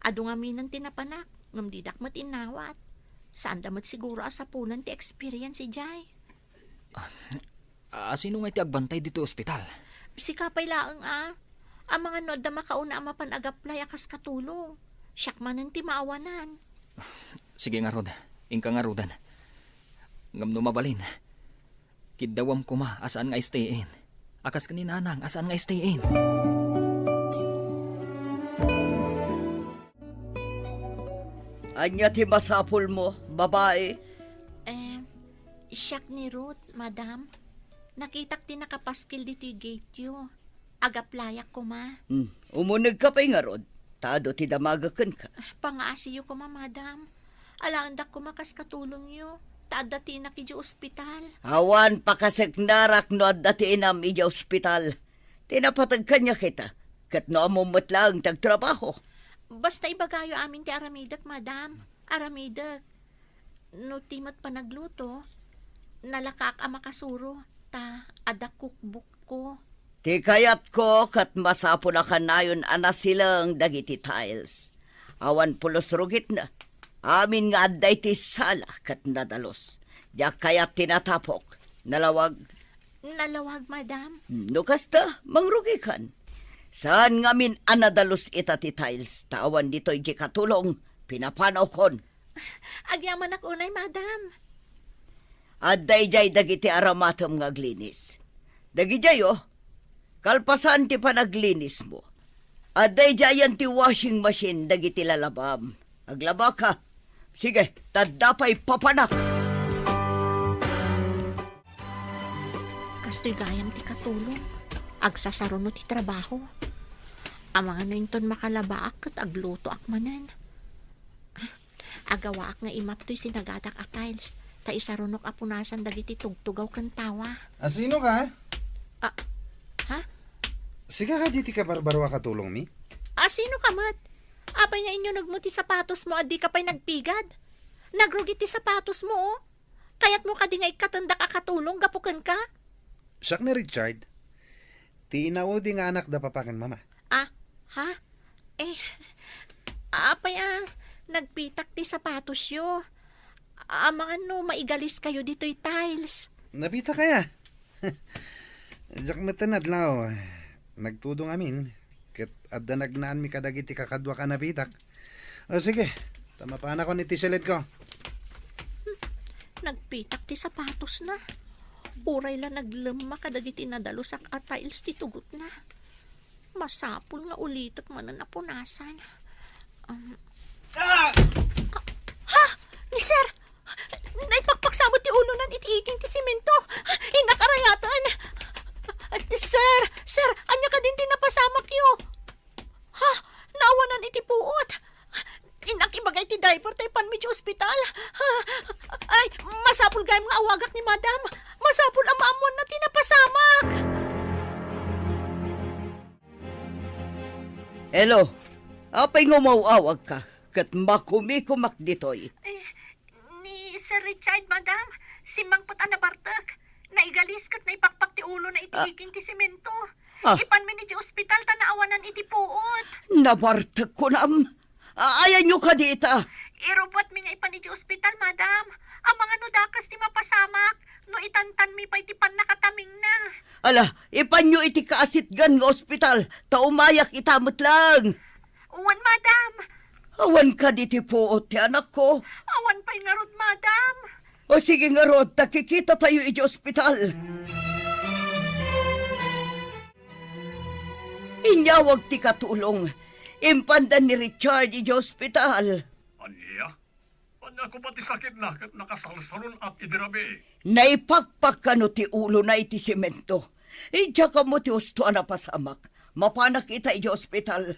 Adu ngaminen ti napanak, ngem didak met innawat. Saanda met siguro a sapulen ti experience idiay. Ah, sino ngay ti agbantay ditoy ospital? Sika pay laeng a. Amangan no adda makauna a mapan ag-apply a kas katulong. Siak manen ti maawanan. Sige ngarud, inka ngaruden. Ngem no mabalin, kiddawem koma a saan nga stay-in. A kas ken ni nanang a saan nga stay-in. Ania ti masapulmo, babai? Eh, siak ni Ruth, madam. Nakitak ti nakapaskil ditoy gate-yo. Ag-applyak koma. Hmm, umunegka pay ngarud. Ta adu ti damagek kenka. Pangaasiyo koma, madam. Alaendak koma kas katulongyo. Ta adda ti inak idiay ospital. Awan pakaseknarak no adda ti inam idiay ospital. Ti napateg kaniak ita, ket no ammom met laeng ti agtrabaho. Basta ibagayo amin ti aramidek, madam. Aramidek. No ti met panagluto, Nalakaak a makasuro, ta adda cookbook ko. Ti kayatko ket masapul a kanayon a nasileng dagiti tiles. Awan pulos rugitna. Amin nga adda iti sala ket nadalus. Diak kayat ti natapok. Nalawag. Nalawag, madam. No kasta, mangrugikan. Saan ngamin a nadalus ita ti tiles, ta awan ditoy di katulong, pinapanawkon. Agyamanak unay, madam. Adda idiay dagiti aramatem nga aglinis. Dagidiay, o, kalpasan ti panaglinismo, adda idiayen ti washing machine dagiti lalabam. Aglabaka. Sige, ta adda pay papanak. Kastoy gayam ti katulong. Agsasaruno ti trabaho. Amangan no inton makalabaak ket aglutoak manen. Agawaak nga imap toy sinagadak a tiles, ta isarunok a punasan dagiti tugtugaw ken tawa. Asino ka? Ah, ha? Sika kadi ti kabarbaro a katulongmi? Asino ka met? Apay nga inyunogmo ti sapatosmo a dika pay nagpigad? Nagrugi ti sapatosmo, o. Kayatmo kadi nga ikkatendak a katulong gapu kenka? Siak ni Richard. Ti inaudi nga anak da papa ken mama. Ah, ha? Eh, apay a nagpitak ti sapatosyo? Amangan no maigaliskayo ditoy tiles. Napitak aya? Diak met adlaw. Nagtudong amin. Ket adda nagnaanmi kadagiti kakaduak a napitak. O sige, ta mapanakon iti silidko. Nagpitak ti sapatosna. Uray la naglemma kadagiti nadalusak a tiles ti tugotna. Masapul nga ulitek manen a punasan. Um, Ah! Ha? Ni Sir? Naipakpaksamot ti ulonan iti iging ti semento. Innak a rayaten. Sir! Sir! Ania kadin ti napasamakyo? Ha? Naawanan iti puot. Innak ibaga iti driver ta ipanmi iti ospital. Ha? Ay, masapul gayam nga awagak ni Madam. Masapul a maammoanna ti napasamak. Hello. Apay nga umaw-awagka? Ket makumikumak ditoy. Eh, ni Sir Richard, Madam, simmangpet a nabartek. Naigalis ket naipakpak ti ulona iti Ah. iging ti semento. Ah. Ipanmi iti ospital ta naawanan iti puot. Nabartek, kunam? A-, ayanyo kadi ita? Irubbuatmi nga ipan iti ospital, Madam. Amangan no dakes ti mapasamak, no itantanmi pay ti pannakatamingna. Ala, ipanyo iti kaasitgan nga ospital, ta umayak ita met laeng. Wen, Madam. Awan kadi ti puot ti anakko? Awan pay ngarud, Madam. O sige ngarud, ta kikitatayo iti ospital. Inyawag ti katulong. Impanda ni Richard iti ospital. Ania? Ania koma ti sakitna ket nakasalsalun-at idi rabii? Naipakpak kano ti ulona iti semento. Diak ammo ti husto a napasamak. Mapanak ita iti ospital.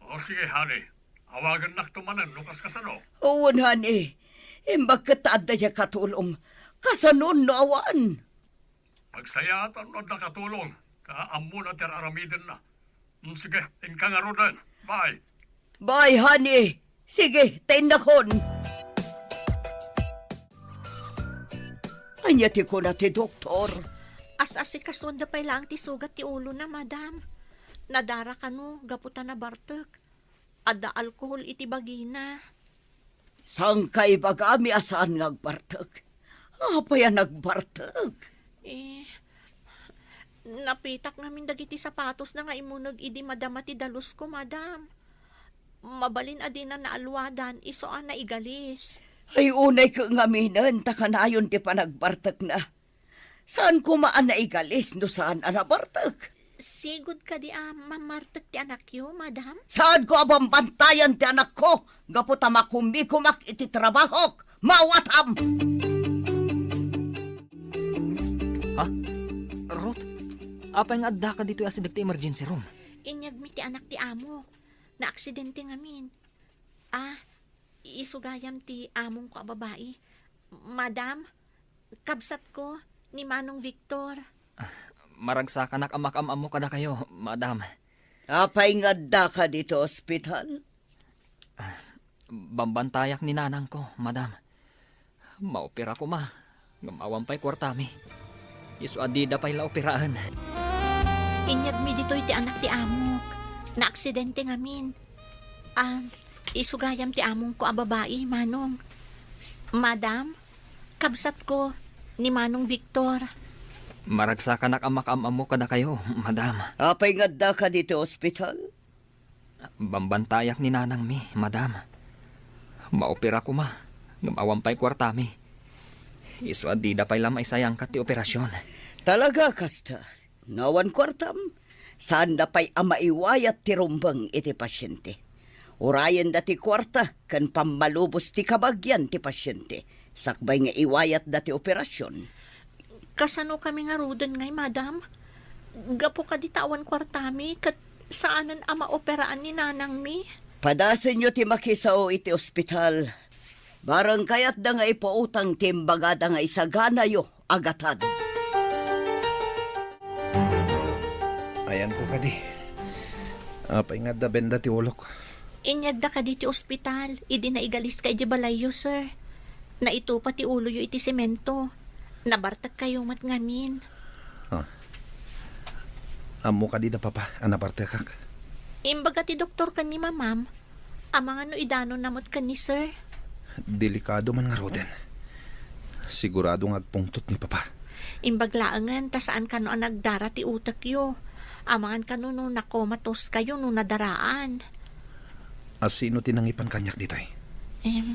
O sige, honey. Awagannakto manen no kaskasano. Wen, honey. Imbag ket ta adda diay katulong. Kasanon no awan? Agsayaat no adda katulong, ta ammona ti ar-aramidenna. Mm, sige, inka ngaruden. Bye. Bye, honey. Sige, ta innakon. Ania ti kuna ti doktor? As-asikasuanda pay laeng ti sugat ti ulona, Madam. Nadara kano gapu ta nabartek. Adda alkohol iti bagina. Saan ka ibagami a saan nga agbartek? Apay a nagbartek? Eh, napitak ngamin dagiti sapatosna nga imuneg idi madama ti dalusko, Madam. Mabalin a dina naalwadan, isu a naigalis. Ay, unay ket ngaminen, ta kanayon ti panagbartekna. Saan koma a naigalis no saan a nabartek? Sigud kadi a mamartek ti anakyo, Madam? Saanko a bambantayan ti anakko gapu ta makumikumak iti trabahok? Maawatam! Ha? Ruth, apay nga addaka ditoy asideg ti emergency room? Inyegmi ti anak ti amok. Naaksidente ngamin. Ah, isu gayam ti amongko a babai. Madam, kabsatko, ni Manong Victor. Maragsakanak a makaam-ammo kadakayo, Madam. Apay nga addaka ditoy ospital? Bambantayak ni nanangko, Madam. Maopera koma. Ngem awan pay kuartami. Isu a dida pay la operaen. Inyegmi ditoy ti anak ti amok. Naaksidente ngamin. Ah, isu gayam ti amongko a babai, Manong. Madam, kabsatko, ni Manong Victor. Maragsakanak a makaam-ammo kadakayo, Madam. Apay nga addaka ditoy ospital? Bambantayak ni nanangmi, Madam. Maopera koma, ngem awan pay kuartami. Isu a dida pay la maisayangkat ti operasion. Talaga kasta? No awan kuartam, saanda pay a maiwayat ti rumbeng iti pasiente. Urayenda ti kuarta ken pammalubos ti kabagian ti pasiente, sakbay nga iwayatda ti operasion. Kasanokami ngaruden ngay, Madam? Gapu kadi ta awan kuartami ket saanen a maoperaan ni nanangmi? Padasenyo ti makisao iti ospital. Bareng kayatda nga ipautang ti imbagada nga isaganayo a gatad. Ayanko kadi. Apay nga adda benda ti ulok? Inyegda kadi ti ospital idi naigaliska idiay balayyo, sir. Naitupa ti uloyo iti semento. Nabartekkayo met ngamin. Ah. Ammo kadi da papa a nabartekak? Imbaga ti doktor ken ni mamam, amangan no idanonna met ken ni sir. Delikado man ngaruden. Sigurado nga agpungtot ni papa. Imbag laengen ta saan kano a nagdara ti utekyo. Amangan kano no nakomatoskayo no nadaraan. A sino ti nangipan kaniak ditoy? Em,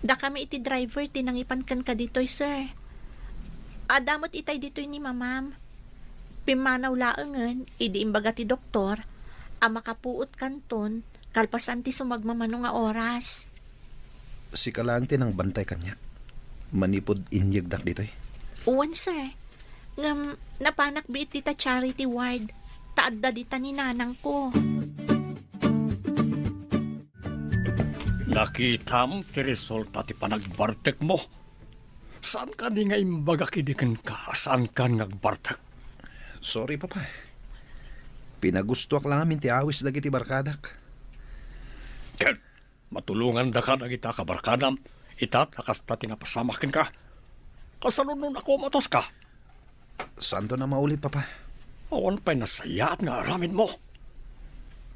dakami iti driver ti nangipan kenka ditoy, sir. Adda met itay ditoy ni mamam. Pimmanaw laengen, idi imbaga ti doktor, a makapuot kanton, kalpasan ti sumagmamano nga oras. Sika laeng ti nangbantay kaniak, manipud inyegdak ditoy? Wen, sir. Ngem, napanak biit dita charity ward, ta adda dita ni nanangko. Nakitam ti resulta ti panagbartekmo. Saan kadi nga imbagak idi kenka, saankan nga agbartek? Sorry, Papa. Pinagustoak lang amin ti awis dagiti barkadak. Ket matulongandaka dagita kabarkadam, ita ta kasta ti napasamak kenka. Kasano no nakomatoska? Saanton a maulit, Papa. Awan pay nasayaat nga aramidmo.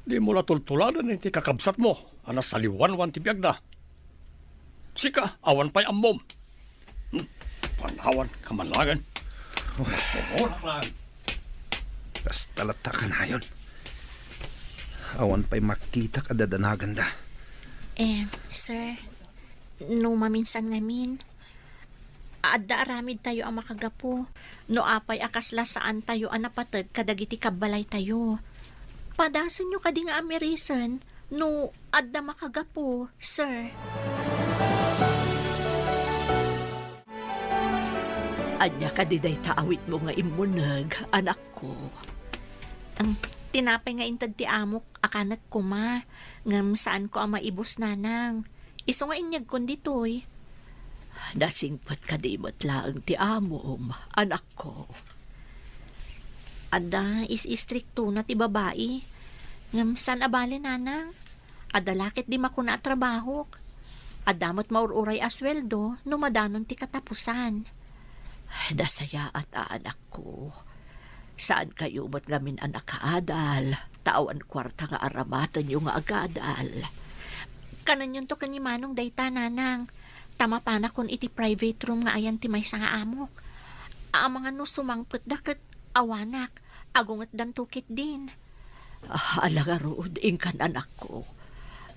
Dimo la tultuladen iti kakabsatmo a nasaliwanwan ti biagda. Sika, awan pay ammom. Hmm, panawan ka man laeng. Sumulak laeng. Kasta latta kanayon. Awan pay makitak a dadanaganda. Eh, sir, no maminsan ngamin, adda aramidtayo a makagapu no apay a kasla saantayo a napateg kadagiti kabbalaytayo. Padasenyo kadi nga amirisen no adda makagapu, sir. Ania kadi dayta awitmo nga immuneg, anakko? Ang tinapay nga inted ti amok a kanek koma, ngem saanko a maibus, nanang. Isu nga inyegkon ditoy. Nasingpet kadi met laeng ti amom, anakko? Adda is-istriktona ti babai. Ngem saan a bale, nanang. Adda la ket di makuna a trabahok. Adda met maur-uray a sueldo no madanon ti katapusan. Nasayaat a anakko. Saankayo met ngamin a nakaadal, ta awan kuarta nga aramatenyo nga agadal. Kananyonto ken ni Manong dayta, nanang, ta mapanakon iti private room nga ayan ti maysa nga amok. Amangan no sumangpetda ket awanak, agungetdanto ketdin. Ah, ala ngarud, inkan anakko.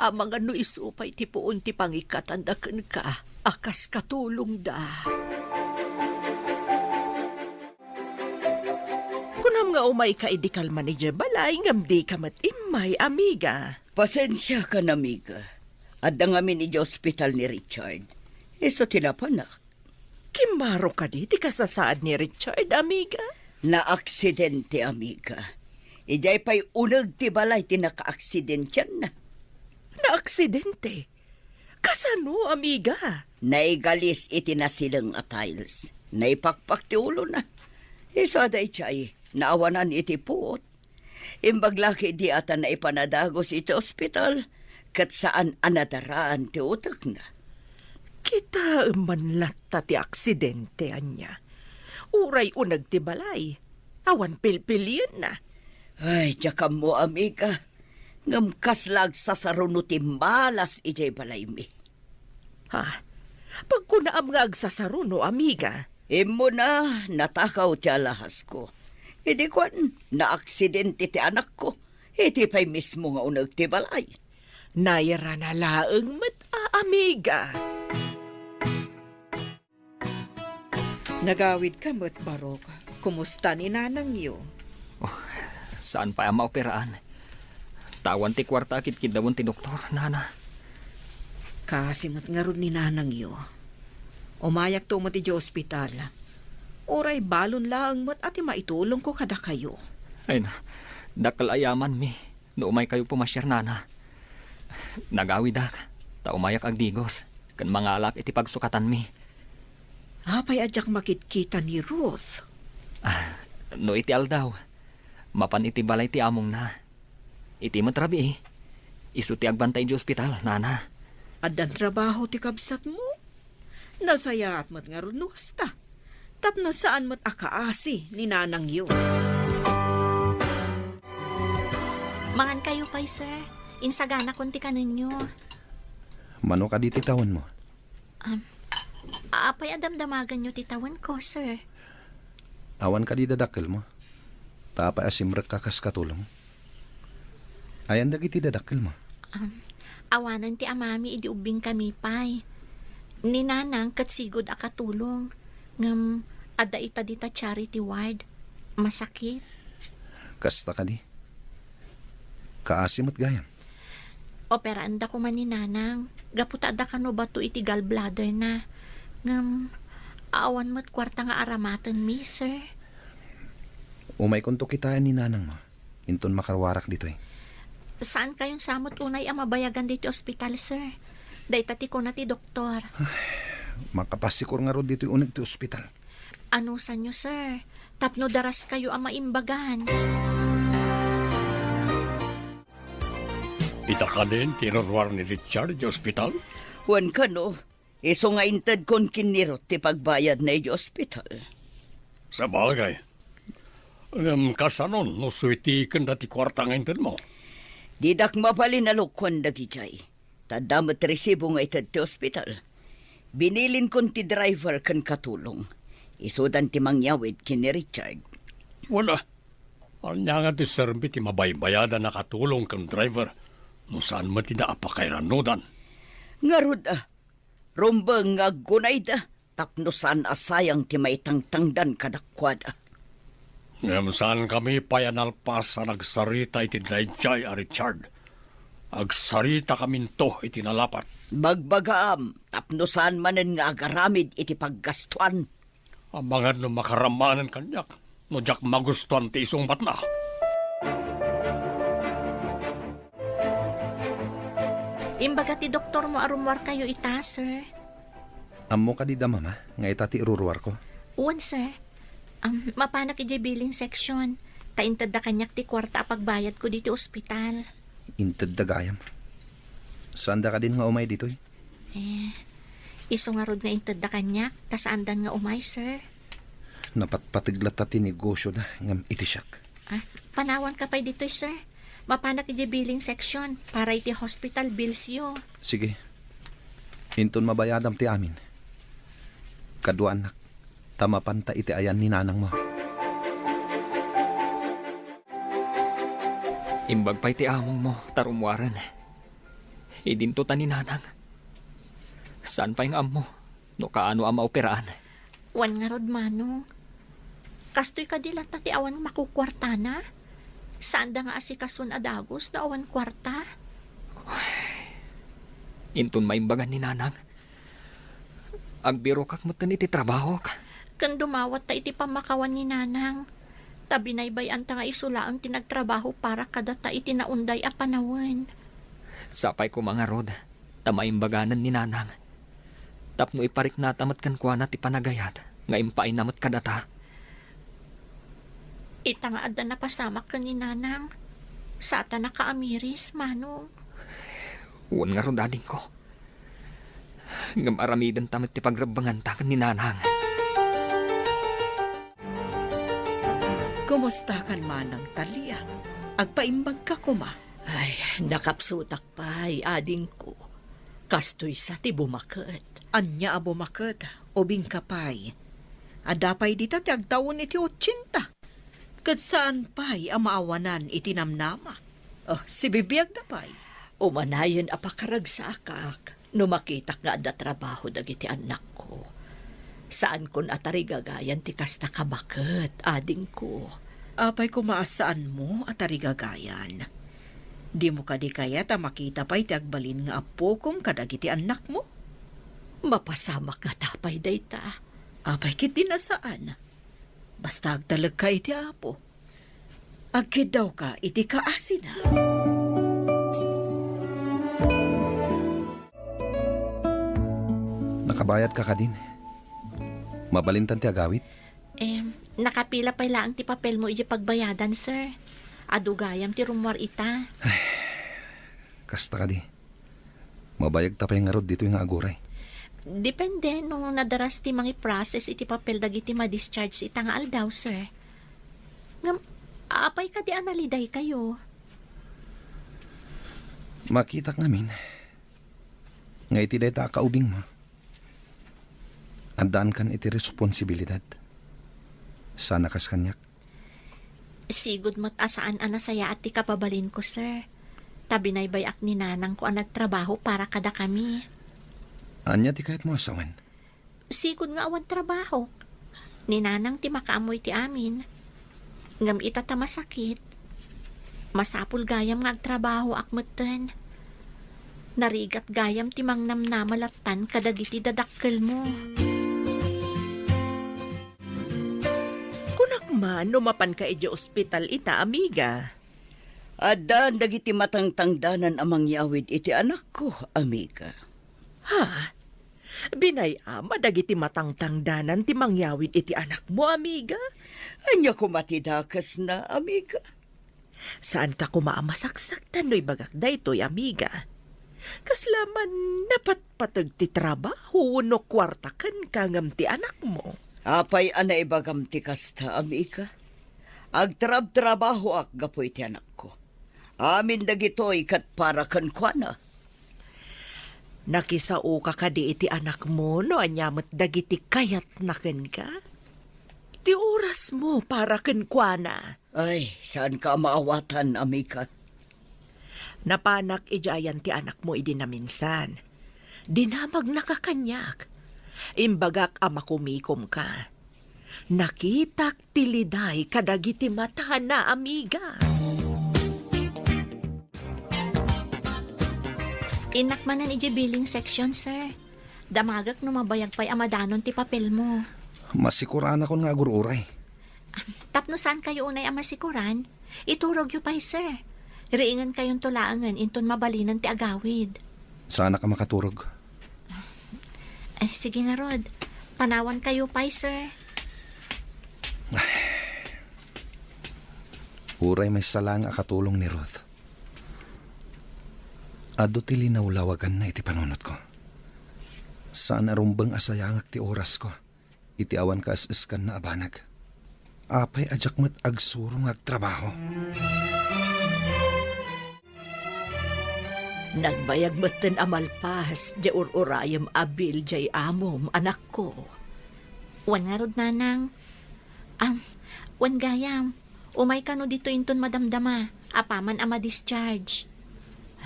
Amangan no isu pay ti puon ti pangikatanda kenka a kas katulongda. Kunam nga umayka idi kalman idiay balay ngem dika met immay, amiga. Pasensiakan, amiga. Adda ngamin idiay ospital ni Richard. Isu ti napanak. Kimmaro kadi ti kasasaad ni Richard, amiga? Naaksidente, amiga. Idiay pay uneg ti balay ti nakaaksidentianna. Naaksidente? Kasano, amiga? Naigalis iti nasileng a tiles. Naipakpak ti ulona. Isu a daydiay, naawanan iti puot. Imbag la ketdi a ta naipan a dagus iti ospital, ket saan a nadaraan ti utekna. Kitaem man latta ti aksidente, ania? Uray uneg ti balay, awan pilpilienna. Ay, diak ammo, amiga. Ngem kasla agsasaruno ti malas idiay balaymi. Ha? Pagkunaam nga agsasaruno, amiga? Immuna, natakaw ti alahasko. Idi kuan, naaksidente ti anakko. Iti pay mismo nga uneg ti balay. Nairana laeng met a, amiga. Nagawidka met, Barok. Kumusta ni nanangyo? Oh, saan pay a maoperaan. Ta awan ti kuarta a kidkiddawen ti doktor, nana. Kaasi met ngarud ni nanangyo. Umayakto met idiay ospital. Uray balon laeng met a ti maitulongko kadakayo. Ay na, dakkel a yamanmi no umaykayo pumasiar, nana. Nagawidak, ta umayak agdigos, ken mangalak iti pagsukatanmi. Apay a diak makitkita ni Ruth? Ah, no iti aldaw, mapan iti balay ti amongna. Iti met rabii, isu ti agbantay idiay ospital, nana. Addan trabaho ti kabsatmo? Nasayaat met ngarud no kasta. Tapno saan met a kaasi ni nanangyo. Mangankayo pay, sir. Insaganakon ti kanenyo. Mano kadi ti tawenmo? Um, apay a damdamaganyo ti tawenko, sir? Awan kadi dadakkelmo? Ta apay a simrekka kas katulong? Ayan dagiti dadakkelmo? Um, awanen ti amami idi ubbingkami pay. Ni nanang ket sigud a katulong. Ngem adda ita dita charity ward. Masakit. Kasta kadi? Kaasi met gayam. Operaenda koma ni nanang. Gapu ta adda kano bato iti gallbladder na. Ngem, awan met kuarta nga aramatenmi, sir. Umaykonto kitaen ni nanangmo. Inton makaruarak ditoy. Saankayon sa met unay a mabayagan ditoy ospital, sir. Dayta ti kuna ti doktor. Makapasikur ngarud ditoy uneg ti ospital. Anusanyo, sir, tapno daraskayo a maimbagan. Ita kadin ti iruruar ni Richard iti ospital? Wen kano, isu nga intedkon ken ni Ruth ti pagbayadna iti ospital. Sabagay. Ngem kasanon no suitikenda ti kuarta nga intedmo? Didak mabalin a lukuan dagidiay. Ta adda met resibo nga ited ti ospital. Binilinkon ti driver ken katulong. Isudan ti mangyawid ken ni Richard. Wala. Ania nga ti serbi ti mabaybayadan a katulong ken driver no saan met ida a pakairanudan? Ngarud a, rumbeng nga aggunayda tapno saan a sayang ti maitangtangdan kadakuada. Ngem saankami pay a nalpas a nagsarita iti daydiay a Richard. Agsaritakaminto iti nalapat. Bagbagaam tapno saan manen nga agaramid iti paggastuan. Amangan no makaram manen kaniak no diak magustuan ti isungbatna. Imbaga ti doktormo a rummuarkayo ita, sir. Ammo kadi da, Mama, nga ita ti iruruarko? Wen, sir. Am, mapanak idiay billing section. Ta intedda kaniak ti kuarta a pagbayadko ditoy ospital. Intedda gayam. Saanda kadin nga umay ditoy? Eh, isu ngarud nga intedda kaniak, ta saandan nga umay, sir. Napatpateg latta ti negosyoda ngem iti siak. Ah, panawanka pay ditoy, sir. Mapanak idiay billing section para iti hospital billsyo. Sige. Inton mabayadam ti amin. Kaduaannak, ta mapanta iti ayan ni nanangmo. Imbag pay ti amongmo ta rummuaren. Idinto ta ni nanang. Saan pay nga ammo no kaano a maoperaan. Wen ngarud, Manong. Kastoy kadi latta ti awan makukuartana? Saanda nga asikason a dagus no awan kuarta? Inton maimbagan ni nanang, agbirokak metten iti trabahok. Ken dumawatta iti pammakawan ni nanang. Ta binaybay-anta nga isu laeng ti nagtrabaho para kadata iti naunday a panawen. Sapay koma ngarud ta maimbaganen ni nanang. Tapno ipariknata met kenkuana ti panagayat nga impaayna met kadata. Ita nga adda napasamak ken ni nanang, saan ta nakaamiris, Manong. Wen ngarud, adingko. Ngem aramidenta met ti pagrebbenganta ken ni Nanang. Kumustakan manang, Talia? Agpaimbagka koma? Ay, nakapsutak pay, adingko. Kastoy sa ti bumaket. Ania a bumaket? Ubingka pay. Adda pay dita ti agtawen iti otsenta. Ket saan pay a maawanan iti namnama. Oh, sibibiagda pay. Umanayen a pakaragsaakak no makitak nga adda trabaho dagiti annakko. Saankon a tarigagayan ti kasta a baket, adingko. Apay koma a saanmo a tarigagayan? Dimo kadi kayat a makita pay ti agbalin nga appokom kadagiti annakmo? Mapasamak ngata pay dayta. Apay ketdi a saan? Basta agtalekka iti Apo. Agkiddawka iti kaasina. Nakabayadka kadin? Mabalintan ti agawid? Em, nakapila pay laeng ti papelmo idiay pagbayadan, sir. Adu gayam ti rummuar ita. Kasta kadi. Mabayagta pay ngarud ditoy nga aguray. Depende no nadaras ti mangiprocess iti papel dagiti ma-discharge ita nga aldaw, sir. Ngem, apay kadi a nalidaykayo? Makitak ngamin nga iti dayta a kaubingmo, addaankan iti responsibilidad. Saan a kas kaniak. Sigud met a saan a nasayaat ti kababalinko, sir. Ta binaybay-ak ni nanangko a nagtrabaho para kadakami. Ania ti kayatmo a sawen? Sigud nga awan trabahok. Ni nanang ti makaammo iti amin. Ngem ita ta masakit, masapul gayam nga agtrabahoak metten. Narigat gayam ti mangnamnama lattan kadagiti dadakkelmo. Kunak man no mapanka idiay ospital ita, amiga. Addaan dagiti matangtangdanan a mangyawid iti anakko, amiga. Ha? Binay-am a dagiti matangtangdanan ti mangyawid iti anakmo, amiga? Ania koma ti dakesna, amiga? Saanka koma a masaksaktan no ibagak daytoy, amiga. Kasla man napatpateg ti trabaho wenno kuarta kenka ngem ti anakmo. Apay a naibagam ti kasta, amiga? Agtrabtrabahoak gapu iti anakko. Amin dagitoy ket para kenkuana. Nakisaoka kadi iti anakmo no ania met dagiti kayatna kenka? Ti orasmo para kenkuana. Ay, saanka a maawatan, amiga. Napanak idiay ayan ti anakmo idi naminsan. Dinamagnaka kaniak. Imbagak a makumikomka. Nakitak ti liday kadagiti matana, amiga. Innak manen idiay billing section, sir. Damagek no mabayag pay a madanon ti papelmo. Masikuranakon nga agur-uray. Tapno saankayo unay a masikuran, iturogyo pay, sir. Riingenkayonto laengen inton mabalinen ti agawid. Saanak a makaturog. Ay, sige ngarud. Panawankayo pay, sir. Uray maysa laeng a katulong ni Ruth. Adu ti linawlawaganna iti panunotko. Saan a rumbeng a sayangek ti orasko iti awan kaes-eskanna a banag. Apay a diak met agsuro nga agtrabaho? Nagbayag metten a malpas diay ur-urayem a bill diay amom, anakko. Wen ngarud, nanang. Am, wen gayam, umay kano ditoy inton madamdama, apaman a ma-discharge.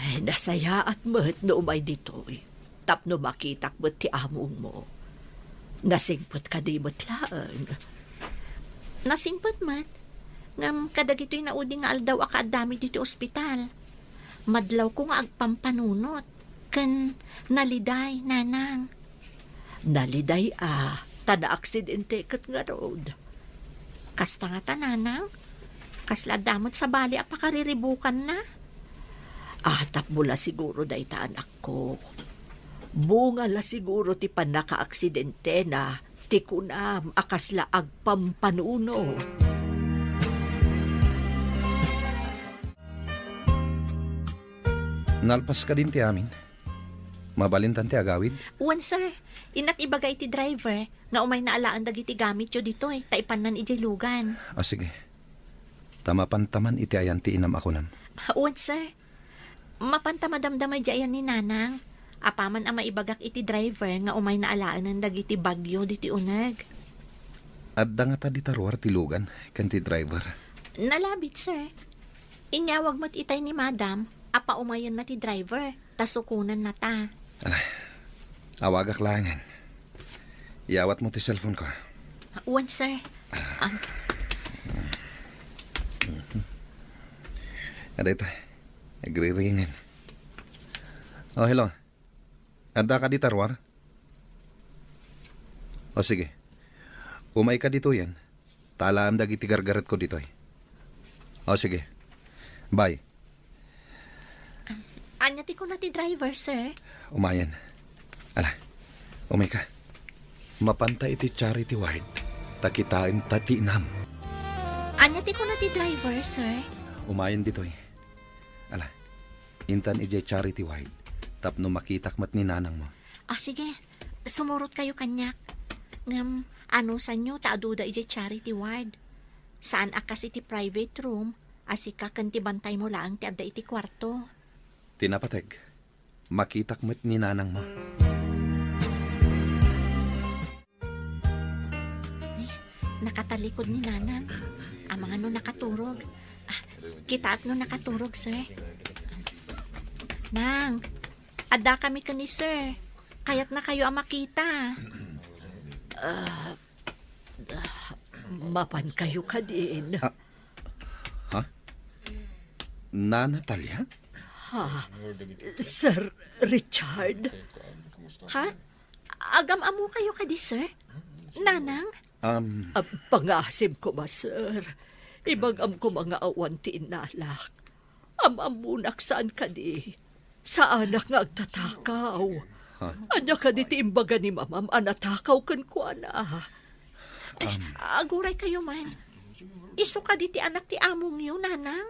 Ay, nasayaat met no umay ditoy. Tapno makitak met ti amongmo. Nasingpet kadi met laeng? Nasingpet met. Ngem kadagitoy naudi nga aldaw a kaaddami ditoy ospital, madlawko nga agpampanunot ken naliday, nanang. Naliday a, ta naaksidente ket ngarud. Kasta ngata, nanang? Kasla adda met sabali a pakariribukanna? Ah, tapno la siguro dayta, anakko. Bunga la siguro ti pannakaaksidentena ti kunam a kasla agpampanunot. Nalpas kadin ti amin. Mabalintan ti agawid? Wen, sir. Innak ibaga iti driver nga umayna alaen dagiti gamityo ditoy, ta ipannan idiay lugan. Ah, sige. Ta mapanta man iti ayan ti inam a kunam. Wen, sir. Mapanta madamdama idiay ayan ni Nanang. Apaman a maibagak iti driver nga umayna alaenen dagiti bagyo ditoy uneg. Adda ngata dita ruar ti lugan ken ti driver? Nalabit, sir. Inyawag met itay ni Madam a paumayenna ti driver, ta sukonannata. Ala, awagak laengen. Iyawatmo ti cellphone-ko. Wen, sir. Um, Adda ita. Agriringen. Oh, hello. Adda ka dita ruar? O, sige. Umayka ditoyen. Ta alaem dagiti gargaretko ditoy. O, sige. Bye. Ania ti kuna ti driver, sir? Umayen. Ala, umayka. Mapanta iti charity ward, ta kitaenta ti inam. Ania ti kuna ti driver, sir? Umayen ditoy. Ala, intan idiay charity ward, tapno makitak met ni nanangmo. Ah, sige. Sumurotkayo kaniak. Ngem, anusanyo ta aduda idiay charity ward. Saan a kas iti private room, a sika ken ti bantaymo laeng ti adda iti kuarto. Ti napateg, makitak met ni nanangmo. Nakatalikod ni Nanang. Amangan no nakaturog. Ah, kitaak no nakaturog, sir. Nang, adda kami ken ni sir. Kayatnakayo a makita. Ah, ah, mapankayo kadin? Ah, ha? Nana Talia? Ha? Sir Richard? Ha? Agam-ammokayo kadi, sir? Nanang? Um, Ah, pangasim koma, sir. Ibagam koma nga awan ti innalak. Am-ammonak saan kadi. Saanak nga agtatakaw. Ha? Ania kadi ti imbaga ni mamam a natakaw kenkuana? Um, Aguraykayo man. Isu kadi ti anak ti amongyo, Nanang?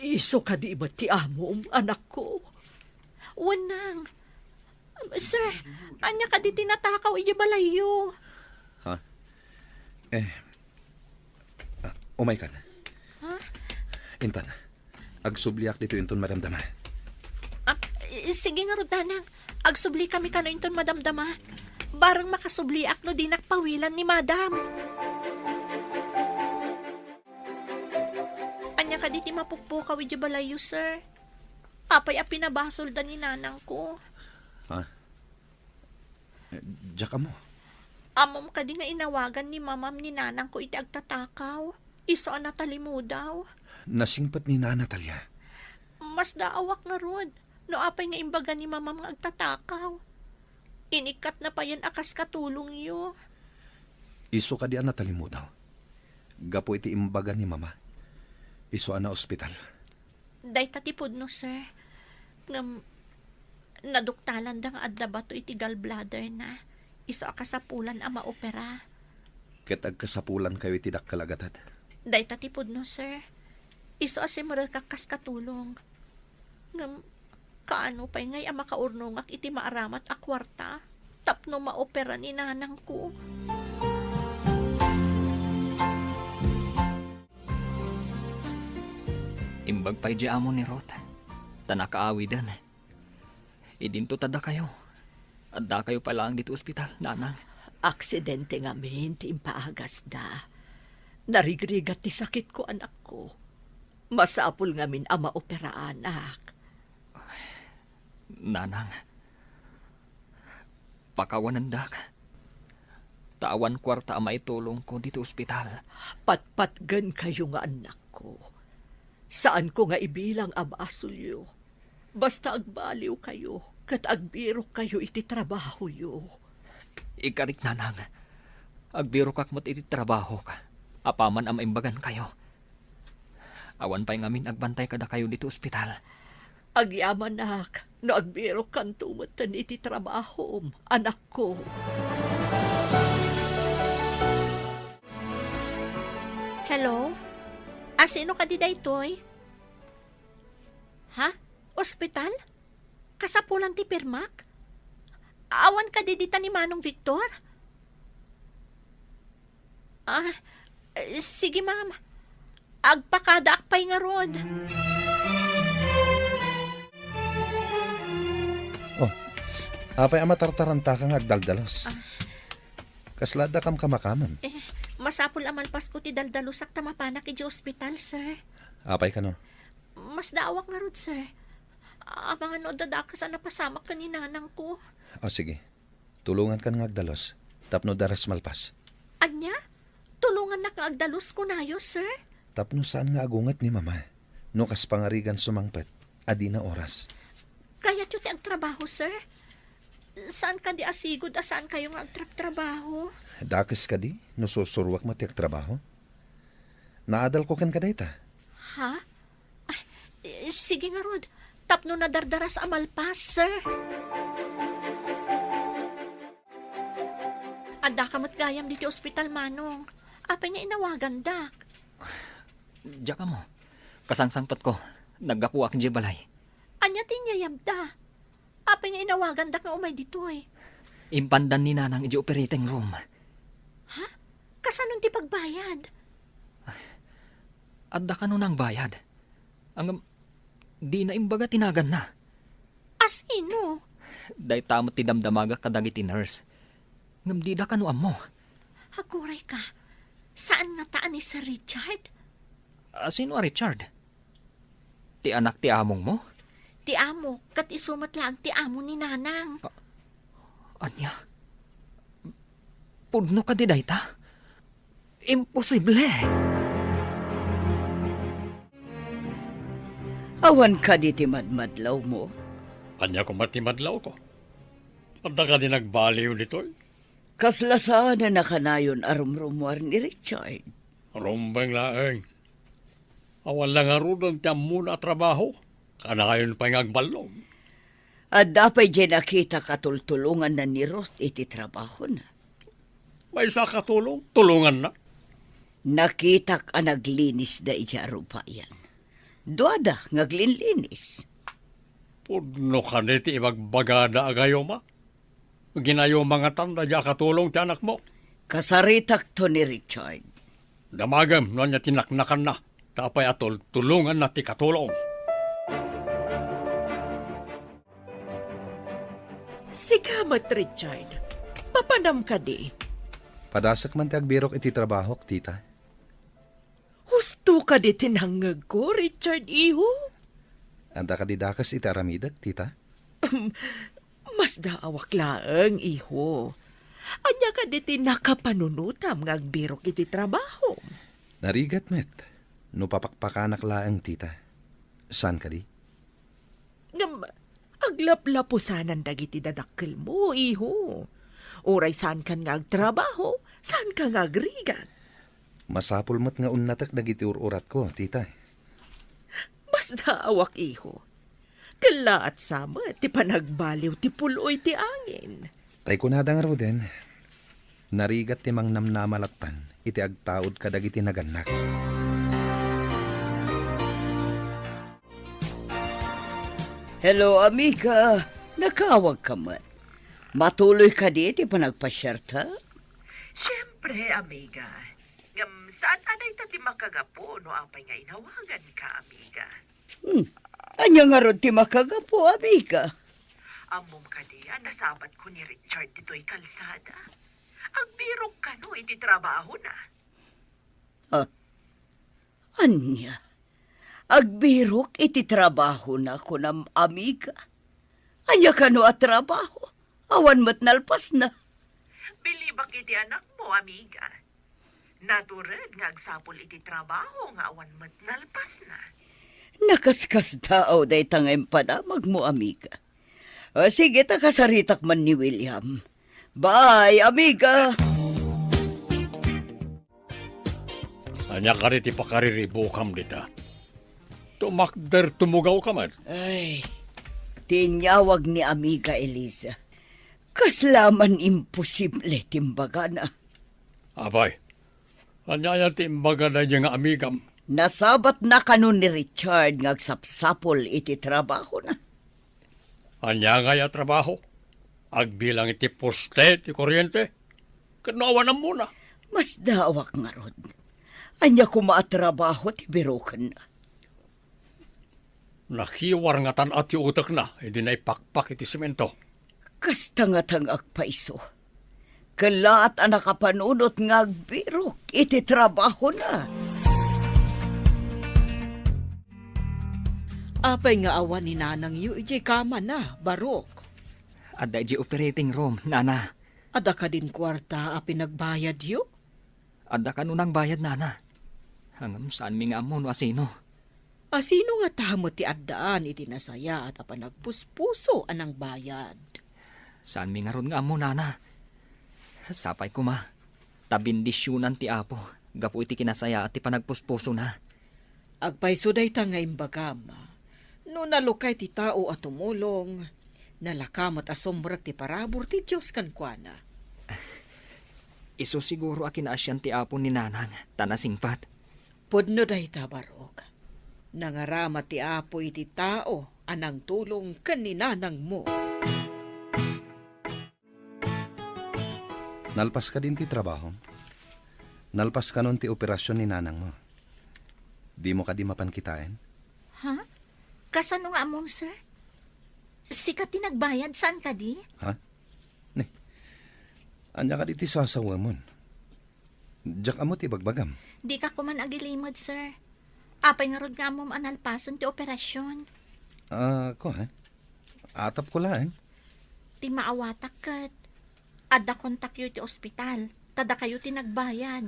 Isu kadi met ti amom, anakko? Wen, Nang. Sir, ania kadi ti natakaw idiay balayyo? Ha? Eh, ah, umaykan. Ha? Intan, agsubliak ditoy inton madamdama. Ah, i-, sige ngarud, Nanang. Agsublikami kano inton madamdama. Bareng makasubliak no dinak pawilan ni Madam. Ania kadi ti mapukpukaw idiay balayyo, sir? Apay a pinabasolda ni nanangko? Ha? Eh, diak ammo. Ammom kadi nga inawagan ni mamam ni nanangko iti agtatakaw? Isu a natalimudaw. Nasingpet ni Nana Talia. Masdaawak ngarud no apay nga imbaga ni mamam nga agtatakaw. Inikkatna payen a kas katulongyo. Isu kadi a natalimudaw? Gapu iti imbaga ni Mama, isu a naospital. Dayta ti pudno, sir. Ngem, naduktalanda nga adda bato iti gallbladderna. Isu a kasapulan a maopera. Ket agkasapulankayo iti dakkel a gatad. Dayta ti pudno, sir. Isu a simrekak kas katulong. Ngem, kaano pay ngay a makaurnongak iti maaramat a kuarta tapno maopera ni nanangko? Imbag pay di amo ni Ruth, ta nakaawiden. Idinto ta dakayo. Addakayo pay laeng ditoy ospital, nanang. Aksidente ngamin ti impaagasda. Narigrigat ti sakitko, anakko. Masapul ngamin a maoperaanak. Nanang, pakawanendak. Ta awan kuarta a maitulongko ditoy ospital. Patpatgenkayo nga annakko. Saanko nga ibilang a basolyo. Basta agbaliwkayo ket agbirokkayo iti trabahoyo. Ikarik, nanang. Agbirokak met iti trabahok, apaman a maimbagankayo. Awan pay ngamin agbantay kadakayo ditoy ospital. Agyamanak no agbirokkanto metten iti trabahom, anakko. Hello? A, sino kadi daytoy? Ha? Ospital? Kasapulan ti pirmak? Awan kadi dita ni Manong Victor? Ah, eh, sige, ma'am. Agpakadaak pay ngarud. Oh, apay a matartarantaka nga agdaldalus? Ah. Kasla adda kamkamakaman? Eh, masapul a malpasko ti daldalusak ta mapanak idiay ospital, sir. Apay kano? Masdaawak ngarud, sir. Amangan no adda dakes a napasamak ken ni nanangko. O, sige. Tulongankan nga agdalus tapno daras malpas. Ania? Tulongannak nga agdalus kunayo, sir? Tapno saan nga agunget ni Mama no kas pangarigan sumangpet a dina oras. Kayatyo ti agtrabaho, sir? Saan kadi a sigud a saankayo nga agtrabtrabaho? Dakes kadi no sursuruak met ti agtrabaho? Naadalko kenka dayta. Ha? Ay, eh, sige ngarud. Tapno nadardaras a malpas, sir. Addaka met gayam ditoy ospital, Manong. Apay nga inawagandak? Diak ammo. Kasangsangpetko. Naggapuak idiay balay. Ania ti inyayabda? Apay nga inawagandak nga umay ditoy? Impandan ni Nanang idiay operating room. Ha? Kasanon ti pagbayad? Adda kano nangbayad? Ngem dina imbaga ti naganna. Asino? Dayta met ti damdamagak kadagiti nurse. Ngem dida kano ammo. Aguray ka. Saan ngata a ni Sir Richard? Asino a Richard? Ti anak ti amongmo? Ti amo, ket isu met laeng ti amo ni Nanang. A-, ania? Pudno kadi dayta? Imposible! Awan kadi ti madmadlawmo? Ania koma ti madlawko? Adda kadi nagbaliw ditoy? Kasla saan a kanayon a rumrumuar ni Richard? Rumbeng laeng. Awan la ngaruden ti ammona a trabaho. Kanayon pay nga agballog. Adda pay diay nakitak a tultulonganna ni Ruth iti trabahona? Maysa a katulong, tulonganna. Nakitak a naglinisda idiay arupayan. Duada nga aglinlinis. Pudno kadi ti ibagbagada a gayuma? Ginayuma ngatan daydiay a katulong ti anakmo? Kasaritakto ni Richard. Damagem no ania ti naknakanna, ta apay a tultulonganna ti katulong. Sika met, Richard. Papanam kadi? Padasek man ti agbirok iti trabahok, tita. Husto kadi ti nangngegko, Richard, iho? Adda kadi dakes iti aramidek, tita? Masdaawak laeng, iho. Ania kadi ti nakapanunotam nga agbirok iti trabahom? Narigat met no papakpakanak laeng, tita. Saan kadi? Ngem, aglaplapusanan dagiti dadakkelmo, iho. Uray saankan nga agtrabaho, saanka nga agrigat. Masapul met nga unnatek dagiti ur-uratko, tita. Masdaawak, iho. Kellaat sa met ti panagbaliw ti pul-oy ti angin. Tay kunada ngaruden, narigat ti mangnamnama lattan iti agtaud kadagiti nagannak. Hello, amiga. Nakaawagka met. Matuloy kadi ti panagpasiarta? Siempre, amiga. Ngem saan a dayta ti makagapu no apay nga inawaganka, amiga. Hmm. Ania ngarud ti makagapu, amiga? Ammom kadi a nasabatko ni Richard ditoy kalsada? Agbirok kano iti trabahona. Ah, ania? Agbirok iti trabahona, kunam, amiga? Ania kano a trabaho? Awan met nalpasna. Bilibak iti anakmo, amiga. Natured nga agsapul iti trabaho nga awan met nalpasna. Nakaskasdaaw dayta nga impadamagmo, amiga. O, sige, ta kasaritak man ni William. Bye, amiga! Ania kadi ti pakariribukam dita? Tumakder tumugawka met. Ay, ti inyawag ni Amiga Eliza. Kasla man imposible ti imbagana. Apay, ania aya ti imbaga daydiay nga amigam? Nasabatna kano ni Richard nga agsapsapul iti trabahona. Ania ngay a trabaho? Agbilang iti poste ti kuryente? Ket no awan ammona? Masdaawak ngarud. Ania koma a trabaho ti birokenna? Nakiwar nga tan-at ti utekna idi naipakpak iti semento. Kasta nga tan-ak payso. Kellaat a nakapanunot nga agbirok iti trabahona. Apay nga awan ni nanangyo idiay kamana, Barok? Adda idiay operating room, nana. Adda kadin kuarta a pinagbayadyo? Adda kano nangbayad, nana. Ngem saanmi nga ammo no asino. Asino ngata met ti addaan iti nasayaat a panagpuspuso a nangbayad? Saanmi ngarud nga ammo, nana. Sapay koma, ta bendisionan ti Apo gapu iti kinasayaat ti panagpuspusona. Agpayso dayta nga imbagam. No nalukay ti tao a tumulong, nalaka met a sumrek ti parabur ti Dios kenkuana. Isu siguro a kinaasian ti Apo ni nanang, ta nasingpet. Pudno dayta, Barok. Nangarama ti Apo iti tao a nangtulong ken ni nanangmo. Nalpas kadin ti trabahom? Nalpas kanon ti operasion ni nanangmo? Dimo kadi mapan kitaen? Ha? Kasano nga ammom, sir? Sika ti nagbayad, saan kadi? Ha? Ni, ania kadi ti sasawamon? Diak ammo ti bagbagam. Dika koman agilimed, sir. Apay ngarud nga ammom a nalpasen ti operasion? Ah, kuan. Atapko laeng. Ti maawatak ket adda kontakyo iti ospital, ta dakayo ti nagbayad.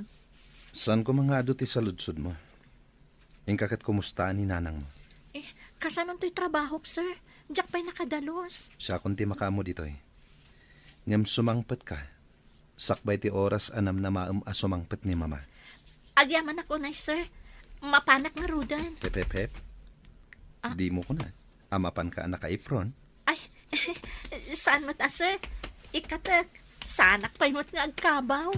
Saan koma nga adu ti saludsodmo? Inka ket kumusta ni nanangmo? Eh, kasanontoy trabahok, sir? Diak pay nakadalus. Siakon ti makaammo ditoy. Ngem sumangpetka, sakbay ti oras a namnamaem a sumangpet ni Mama. Agyamanak unay, sir. Mapanak ngaruden. Hep, hep, hep. Ah? Dimo kuna a mapanka a naka-apron? Ay, saan met a, sir? Ikatek, saanak pay met nga agkabaw.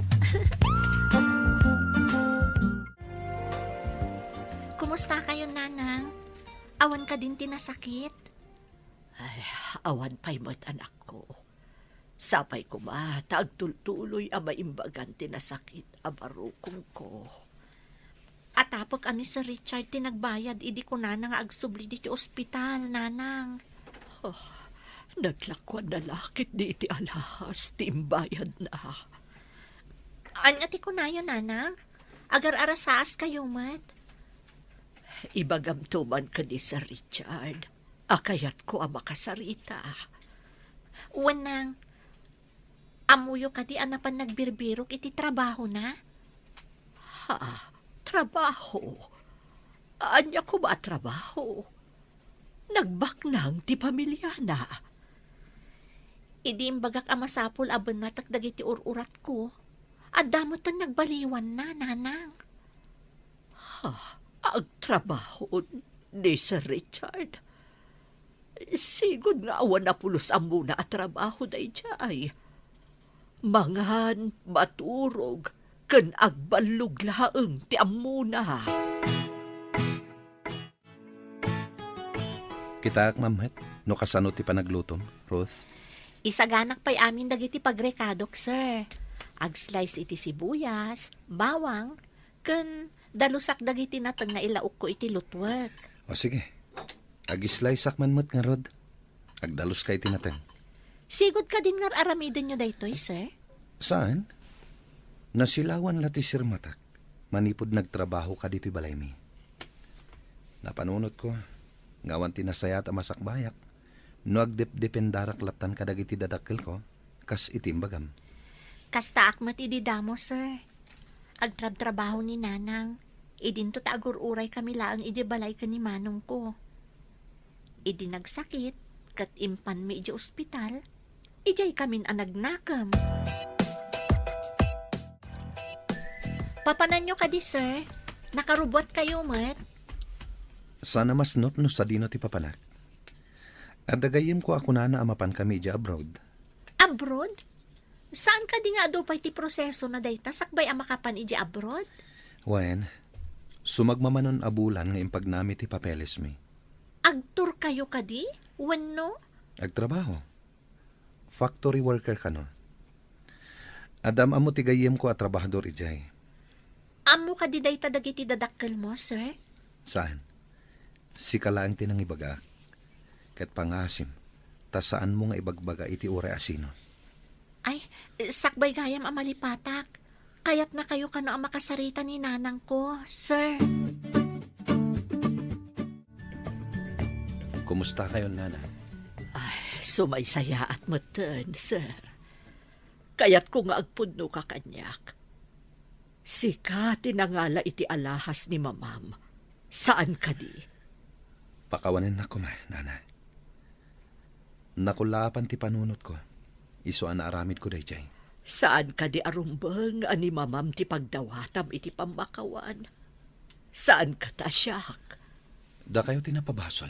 Kumusta kayo, Nanang? Awan kadin ti nasakit? Ay, awan pay met, anakko. Sapay koma ta agtultuloy a maimbagan ti nasakit a barukongko. Atapek a ni Sir Richard ti nagbayad idi kunana nga agsubli ditoy ospital, Nanang. Oh, naglakuan na la ketdi iti alahas ti imbayadna. Ania ti kunayo, Nanang? Agar-arasaas kayo met? Ibagamto man ken ni Sir Richard a kayatko a makasarita. Wen, Nang, ammoyo kadi a napan nagbirbirok iti trabahona? Ha? Trabaho? Ania koma a trabaho? Nagbaknang ti pamiliana. Idi imbagak a masapul a bennatek dagiti ur-uratko, adda metten nagbaliwanna, Nanang. Ha? Agtrabaho ni Sir Richard? Sigud nga awan a pulos ammona a trabaho daydiay. Mangan, maturog, ken agballog laeng ti ammona. Kitaak man met no kasano ti panaglutom, Ruth. Isaganak pay amin dagiti pagrekadok, sir. Agslice iti sibuyas, bawang, ken dalusak dagiti nateng nga ilaokko iti lutwek. O sige. Agisliceak man met ngarud. Agdaluska iti nateng. Sigud kadin nga ar-aramidenyo daytoy, sir? Saan? Nasilawan la ti sirmatak manipud nagtrabahoka ditoy balaymi. Napanunotko nga awan ti nasayaat a masakbayak no agdepdependarak lattan kadagiti dadakkelko, kas iti imbagam. Kastaak met idi damo, sir. Agtrabtrabaho ni Nanang. Idinto ta agur-uraykami laeng idiay balay ken ni manongko. Idi nagsakit ket impanmi idiay ospital, idiaykamin a nagnakem. Papananyo kadi, sir? Nakarubuatkayo met? Saan a masnop no sadino ti papanak. Adda gayyemko a kunana a mapankami idiay abroad. Abroad? Saan kadi nga adu pay ti prosesona dayta sakbay a makapan idiay abroad? Wen, sumagmamanon a bulan nga impagnami ti papelesmi. Agturkayo kadi? Wenno? Agtrabaho? Factory worker kano? Adda am-ammo ti gayyemko a trabahador idiay. Ammo kadi dayta dagiti dadakkelmo, sir? Saan. Sika laeng ti nangibagaak. Ket pangasim, ta saanmo nga ibagbaga iti uray a sino. Ay, sakbay gayam a malipatak. Kayatnakayo kano a makasarita ni nanangko, sir. Kumusta kayo, Nana? Ay, sumaysayaat metten, sir. Kayatko nga agpudnoka kaniak. Sika ti nangala iti alahas ni Mamam. Saan kadi? Pakawanennak koma, Nana. Nakullaapan ti panunotko. Isu a naaramidko daydiay. Saan kadi a rumbeng a ni Mamam ti pagdawatam iti pammakawan? Saan ket a siak? Dakayo ti napabasol.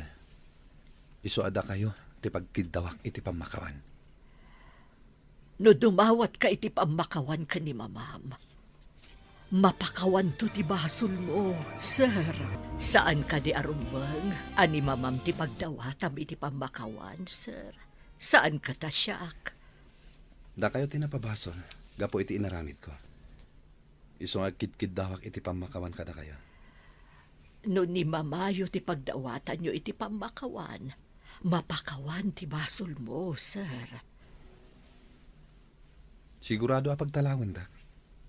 Isu a dakayo ti pagkiddawak iti pammakawan. No dumawatka iti pammakawan ken ni Mamam, mapakawanto ti basolmo, sir. Saan kadi a rumbeng a ni Mamam ti pagdawatam iti pammakawan, sir? Saan ket a siak? Dakayo ti napabasol gapu iti inaramidko. Isu nga agkidkiddawak iti pammakawan kadakayo. No ni Mamayo ti pagdawatanyo iti pammakawan, mapakawan ti basolmo, sir. Sigurado a pagtalawendak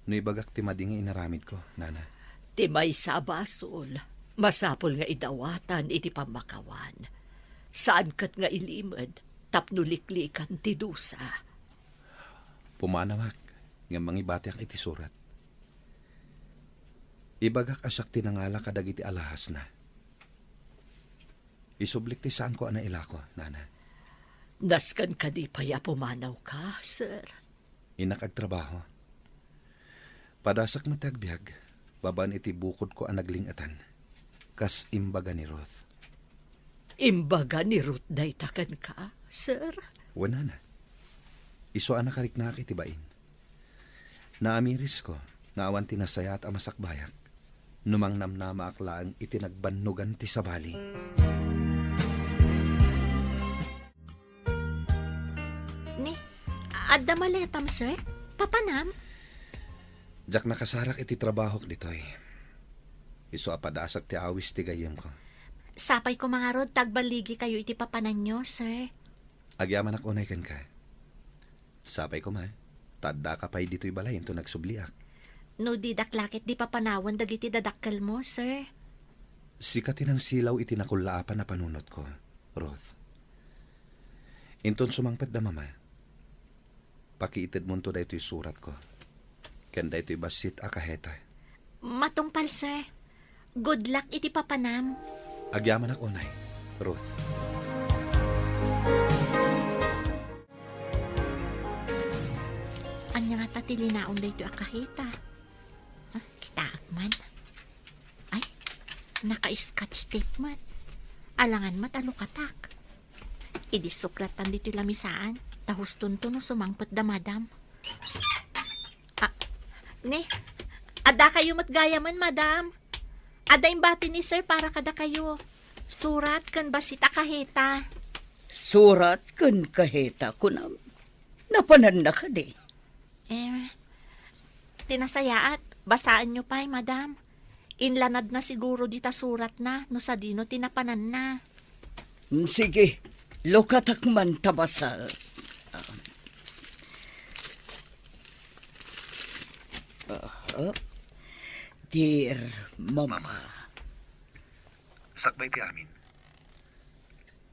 no ibagak ti madi nga inaramidko, Nana. Ti maysa a basol, masapul nga idawatan iti pammakawan. Saan ket nga ilimed tapno liklikan ti dusa. Pumanawak ngem mangibatiak iti surat. Ibagak a siak ti nangala kadagiti alahasna. Isublik ti saanko a nailako, Nana. Nasken kadi pay a pumanawka, sir? Innak agtrabaho. Padasak met ti agbiag, babaen iti bukodko a nagling-etan, kas imbaga ni Ruth. Imbaga ni Ruth dayta kenka, sir? Wen, Nana. Isu a nakariknaak iti bain. Naamirisko nga awan ti nasayaat a masakbayak no mangnamnamaak laeng iti nagbannogan ti sabali. Ni, adda maletam, sir? Papanam? Diak nakasarak iti trabahok ditoy. Isu a padasak ti awis ti gayyemko. Sapay koma ngarud ta agballigikayo iti papananyo, sir. Agyamanak unay kenka. Sapay koma, ta addaka pay ditoy balay inton agsubliak. No didak la ketdi papanawen dagiti dadakkelmo, sir. Sika ti nangsilaw iti nakullaapan a panunotko, Ruth. Inton sumangpet da Mama, pakiitedmonto daytoy suratko ken daytoy bassit a kaheta. Matungpal, sir. Good luck iti papanam. Agyamanak unay, Ruth. Ania ngata ti linaon daytoy a kaheta? Ah, kitaak man. Ay, naka-scotch tape met. Alangan met a lukatak. Idi suklatan ditoy lamisaan, ta hustonto no sumangpet da Madam. Ah, ne, adda kayo met gayamen, Madam. Adda imbati ni Sir para kadakayo. Surat ken bassit a kaheta. Surat ken kaheta, kunam? Napananna kadi? Eh, ti nasayaat, basaenyo pay, Madam. Inlanadna siguro dita suratna no sadino ti napananna. Mm, sige, lukatak man ta basal. Ah. Aha. Dear Mama. Mama. Sakbay ti amin,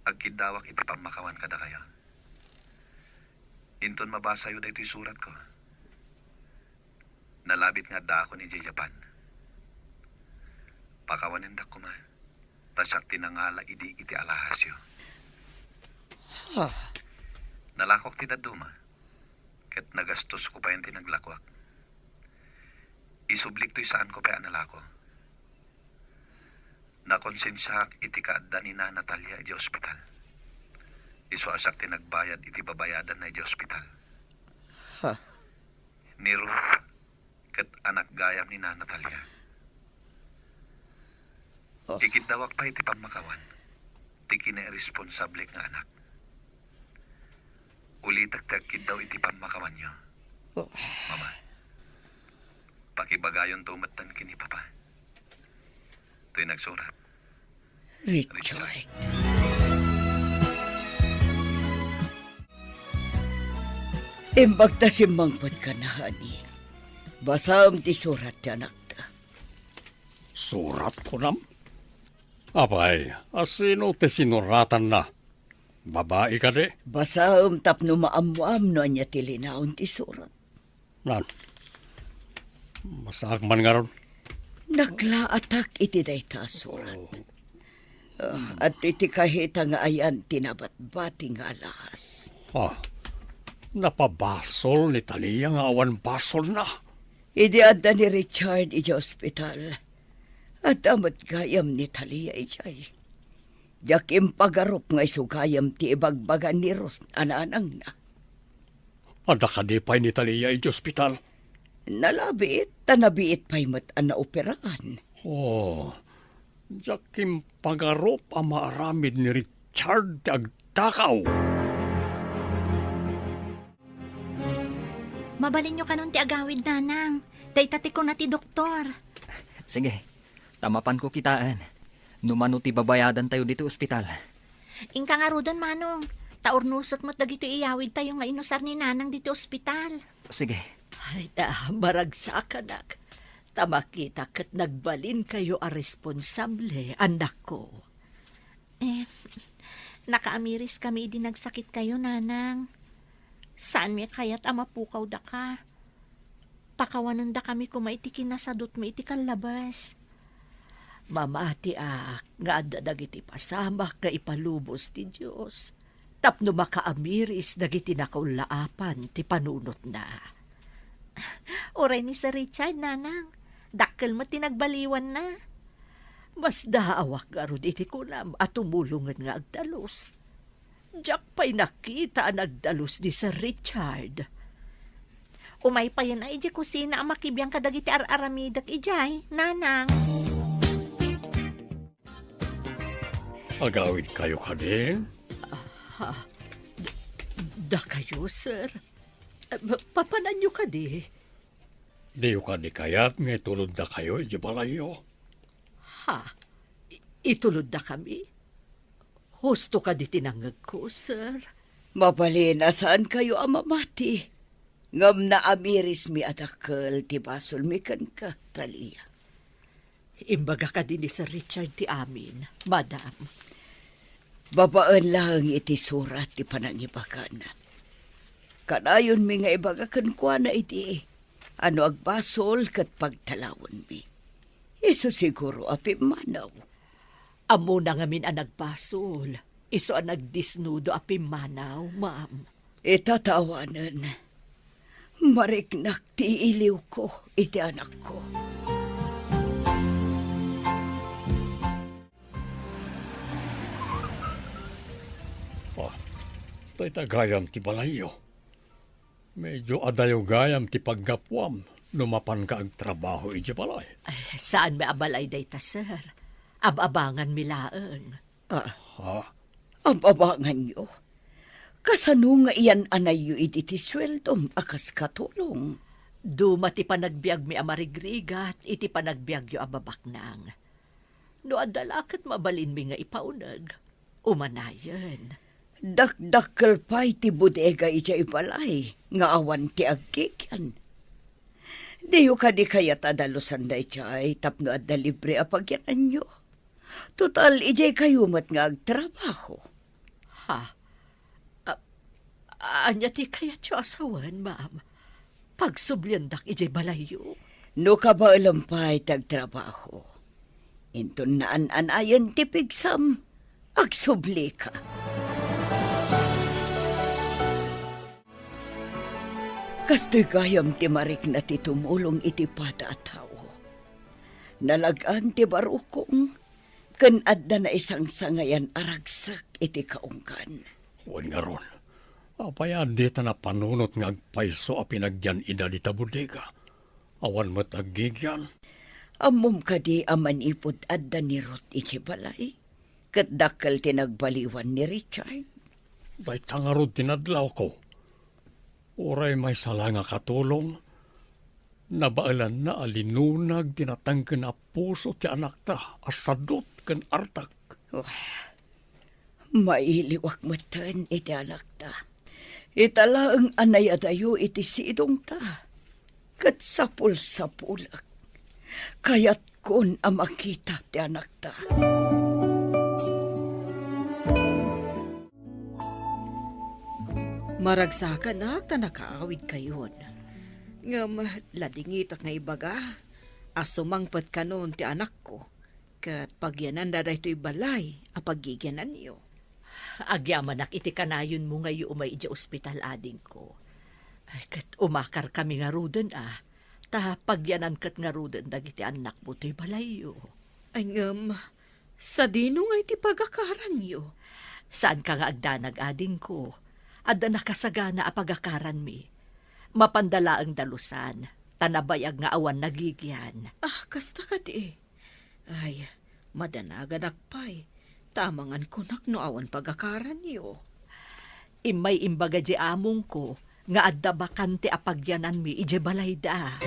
agkiddawak iti pammakawan kadakayo. Inton mabasayo daytoy suratko, nalabit nga addaakon idiay Japan. Pakawanendak koma, ta siak ti nangala idi iti alahasyo. Ha? Nalakok ti dadduma, ket nagastosko payen ti naglakuak. Isublik toy saanko pay a nalako. Nakonsensiaak iti kaadda ni Nana Natalia idiay ospital. Isu a siak ti nagbayad iti babayadanna idiay ospital. Ha? Ni Ruth ket anak gayam ni Nana Natalia. Oh. Ikiddawak pay ti pammakawan ti kinairesponsablek nga anak. Ulitek ti agkiddaw iti pammakawanyo. Oh. Mama, pakibagayonto metten ken ni Papa. Toy nagsurat. Richard. Imbag ta simmangpetka, honey. Basaem ti surat ti anakta. Surat, kunam? Apay, a sino ti sinuratanna? Babai kadi? Basaem tapno maammoam no ania ti linaon ti surat. Nan, basaak man ngarud. Naklaatak iti dayta a surat. Oh. Ah, adtoy ti kahita nga ayan ti nabatbati nga alahas. Ah, napabasol ni Talia nga awan basolna. Idi adda ni Richard idiay ospital, adda met gayam ni Talia idiay. Diak impagarup nga isu gayam ti ibagbaga ni Ruth a nanangna. Adda kadi pay ni Talia idiay ospital? Nalabit, ta nabiit pay met a naoperaan. Oh, diak impagarup a maaramid ni Richard ti agdakaw. Mabalinyo kanon ti agawid, nanang. Dayta ti kuna ti doktor. Sige, ta mapanko kitaen no mano ti babayadantayo ditoy ospital. Inka ngaruden, manong. Ta urnosek met dagitoy iyawidtayo nga inusar ni nanang ditoy ospital. Sige. Ay, ta, maragsakanak. Ta makita ket nagbalinkayo a responsable, annakko. Eh, nakaamiriskami idi nagsakitkayo, nanang. Saanmi kayat a mapukawdaka. Pakawanendakami koma iti kinasadutmo iti kallabas. Mamatiak nga adda dagiti pasamak nga ipalubos ti Dios tapno makaamiris dagiti nakaullaapan ti panunotna. Uray ni Sir Richard, nanang, dakkel met ti nagbaliwanna. Masdaawak ngarud iti kunam a tumulongen nga agdalus. Diak pay nakita a nagdalus ni Sir Richard. Umay payen a idiay kusina a makibiang kadagiti ar-aramidek idiay, nanang. Agawidkayo kadi? Ah, d-, dakayo, sir? Eh, pa-, papananyo kadi? Diyo kadi kayat nga ituloddakayo idiay balayyo? Ha? I-, ituloddakami? Husto kadi ti nangngegko, sir? Mabalin a saankayo a mamati. Ngem naamirismi a dakkel ti basolmi kenka, Talia. Imbaga kadi ni Sir Richard ti amin, madam. Babaen laeng iti surat ti panangibagana. Kanayonmi nga ibaga kenkuana idi a no agbasol ket pagtalawenmi. Isu siguro a pimmanaw. Ammona ngamin a nagbasol. Isu a nagdisnudo a pimmanaw, ma'am. Ita ta awanen, mariknak ti iliwko iti anakko. Ah, dayta gayam ti balayyo. Medyo adayo gayam ti paggapuam no mapanka agtrabaho idiay balay. Ay, saanmi a balay dayta, sir. Ab-abanganmi laeng. Ah, Ha? Ab-abanganyo? Kasano nga iyan-anayyo idi ti sueldom a kas katulong? Duma ti panagbiagmi a marigrigat iti panagbiagyo a babaknang. No adda la ket mabalinmi nga ipauneg, umanayen. Dakdakkel pay ti bodega idiay balay nga awan ti aggigian. Diyo kadi kayat a dalusan daydiay tapno adda libre a pagyananyo? Total, idiay kayo met nga agtrabaho. Ha? A-, ania ti kayatyo a sawen, ma'am? Pagsubliandak idiay balayyo? No kabaelem pay ti agtrabaho, inton naan-anayen ti pigsam, agsublika. Kastoy gayam ti marikna ti tumulong iti pada a tao. Nalag-an ti barukong, ken adda naisangsangayan a ragsak iti kaunggan. Wen ngarud, apay a dita napanunot nga agpayso a pinagyan-ida dita bodega? Awan met aggigian. Ammom kadi a manipud adda ni Ruth iti balay, ket dakkel ti nagbaliwan ni Richard? Dayta ngarud ti nadlawko. Uray maysa la nga katulong, nabaelanna a linunag ti natengken a puso ti anakta a sadut ken artak. Wah, mailiwak metten iti anakta. Ita laeng a nayadayo iti sidongta, ket sapulsapulek. Kayatkon a makita ti anakta. Maragsakanak ta nakaawidkayon. Ngem ladingitak nga ibaga a sumangpet kanon ti anakko, ket pagyananda daytoy balay a paggigiananyo. Agyamanak iti kanayonmo nga idiay ospital, adingko. Ay, ket umakarkami ngaruden a, ta pagyanan ket ngaruden dagiti annakmo toy balayyo. Ay, ngem, sadino ngay ti pagakaranyo? Saanka nga agdanag, adingko. Adda nakasagana a pagakaranmi. Mapanda laeng dalusan, ta nabayag nga awan nagigian. Ah, kasta kadi. Ay, madanaganak pay, ta amangan kunak no awan pagakaranyo. Immay imbaga di amongko nga adda bakante a pagyananmi idiay balayda.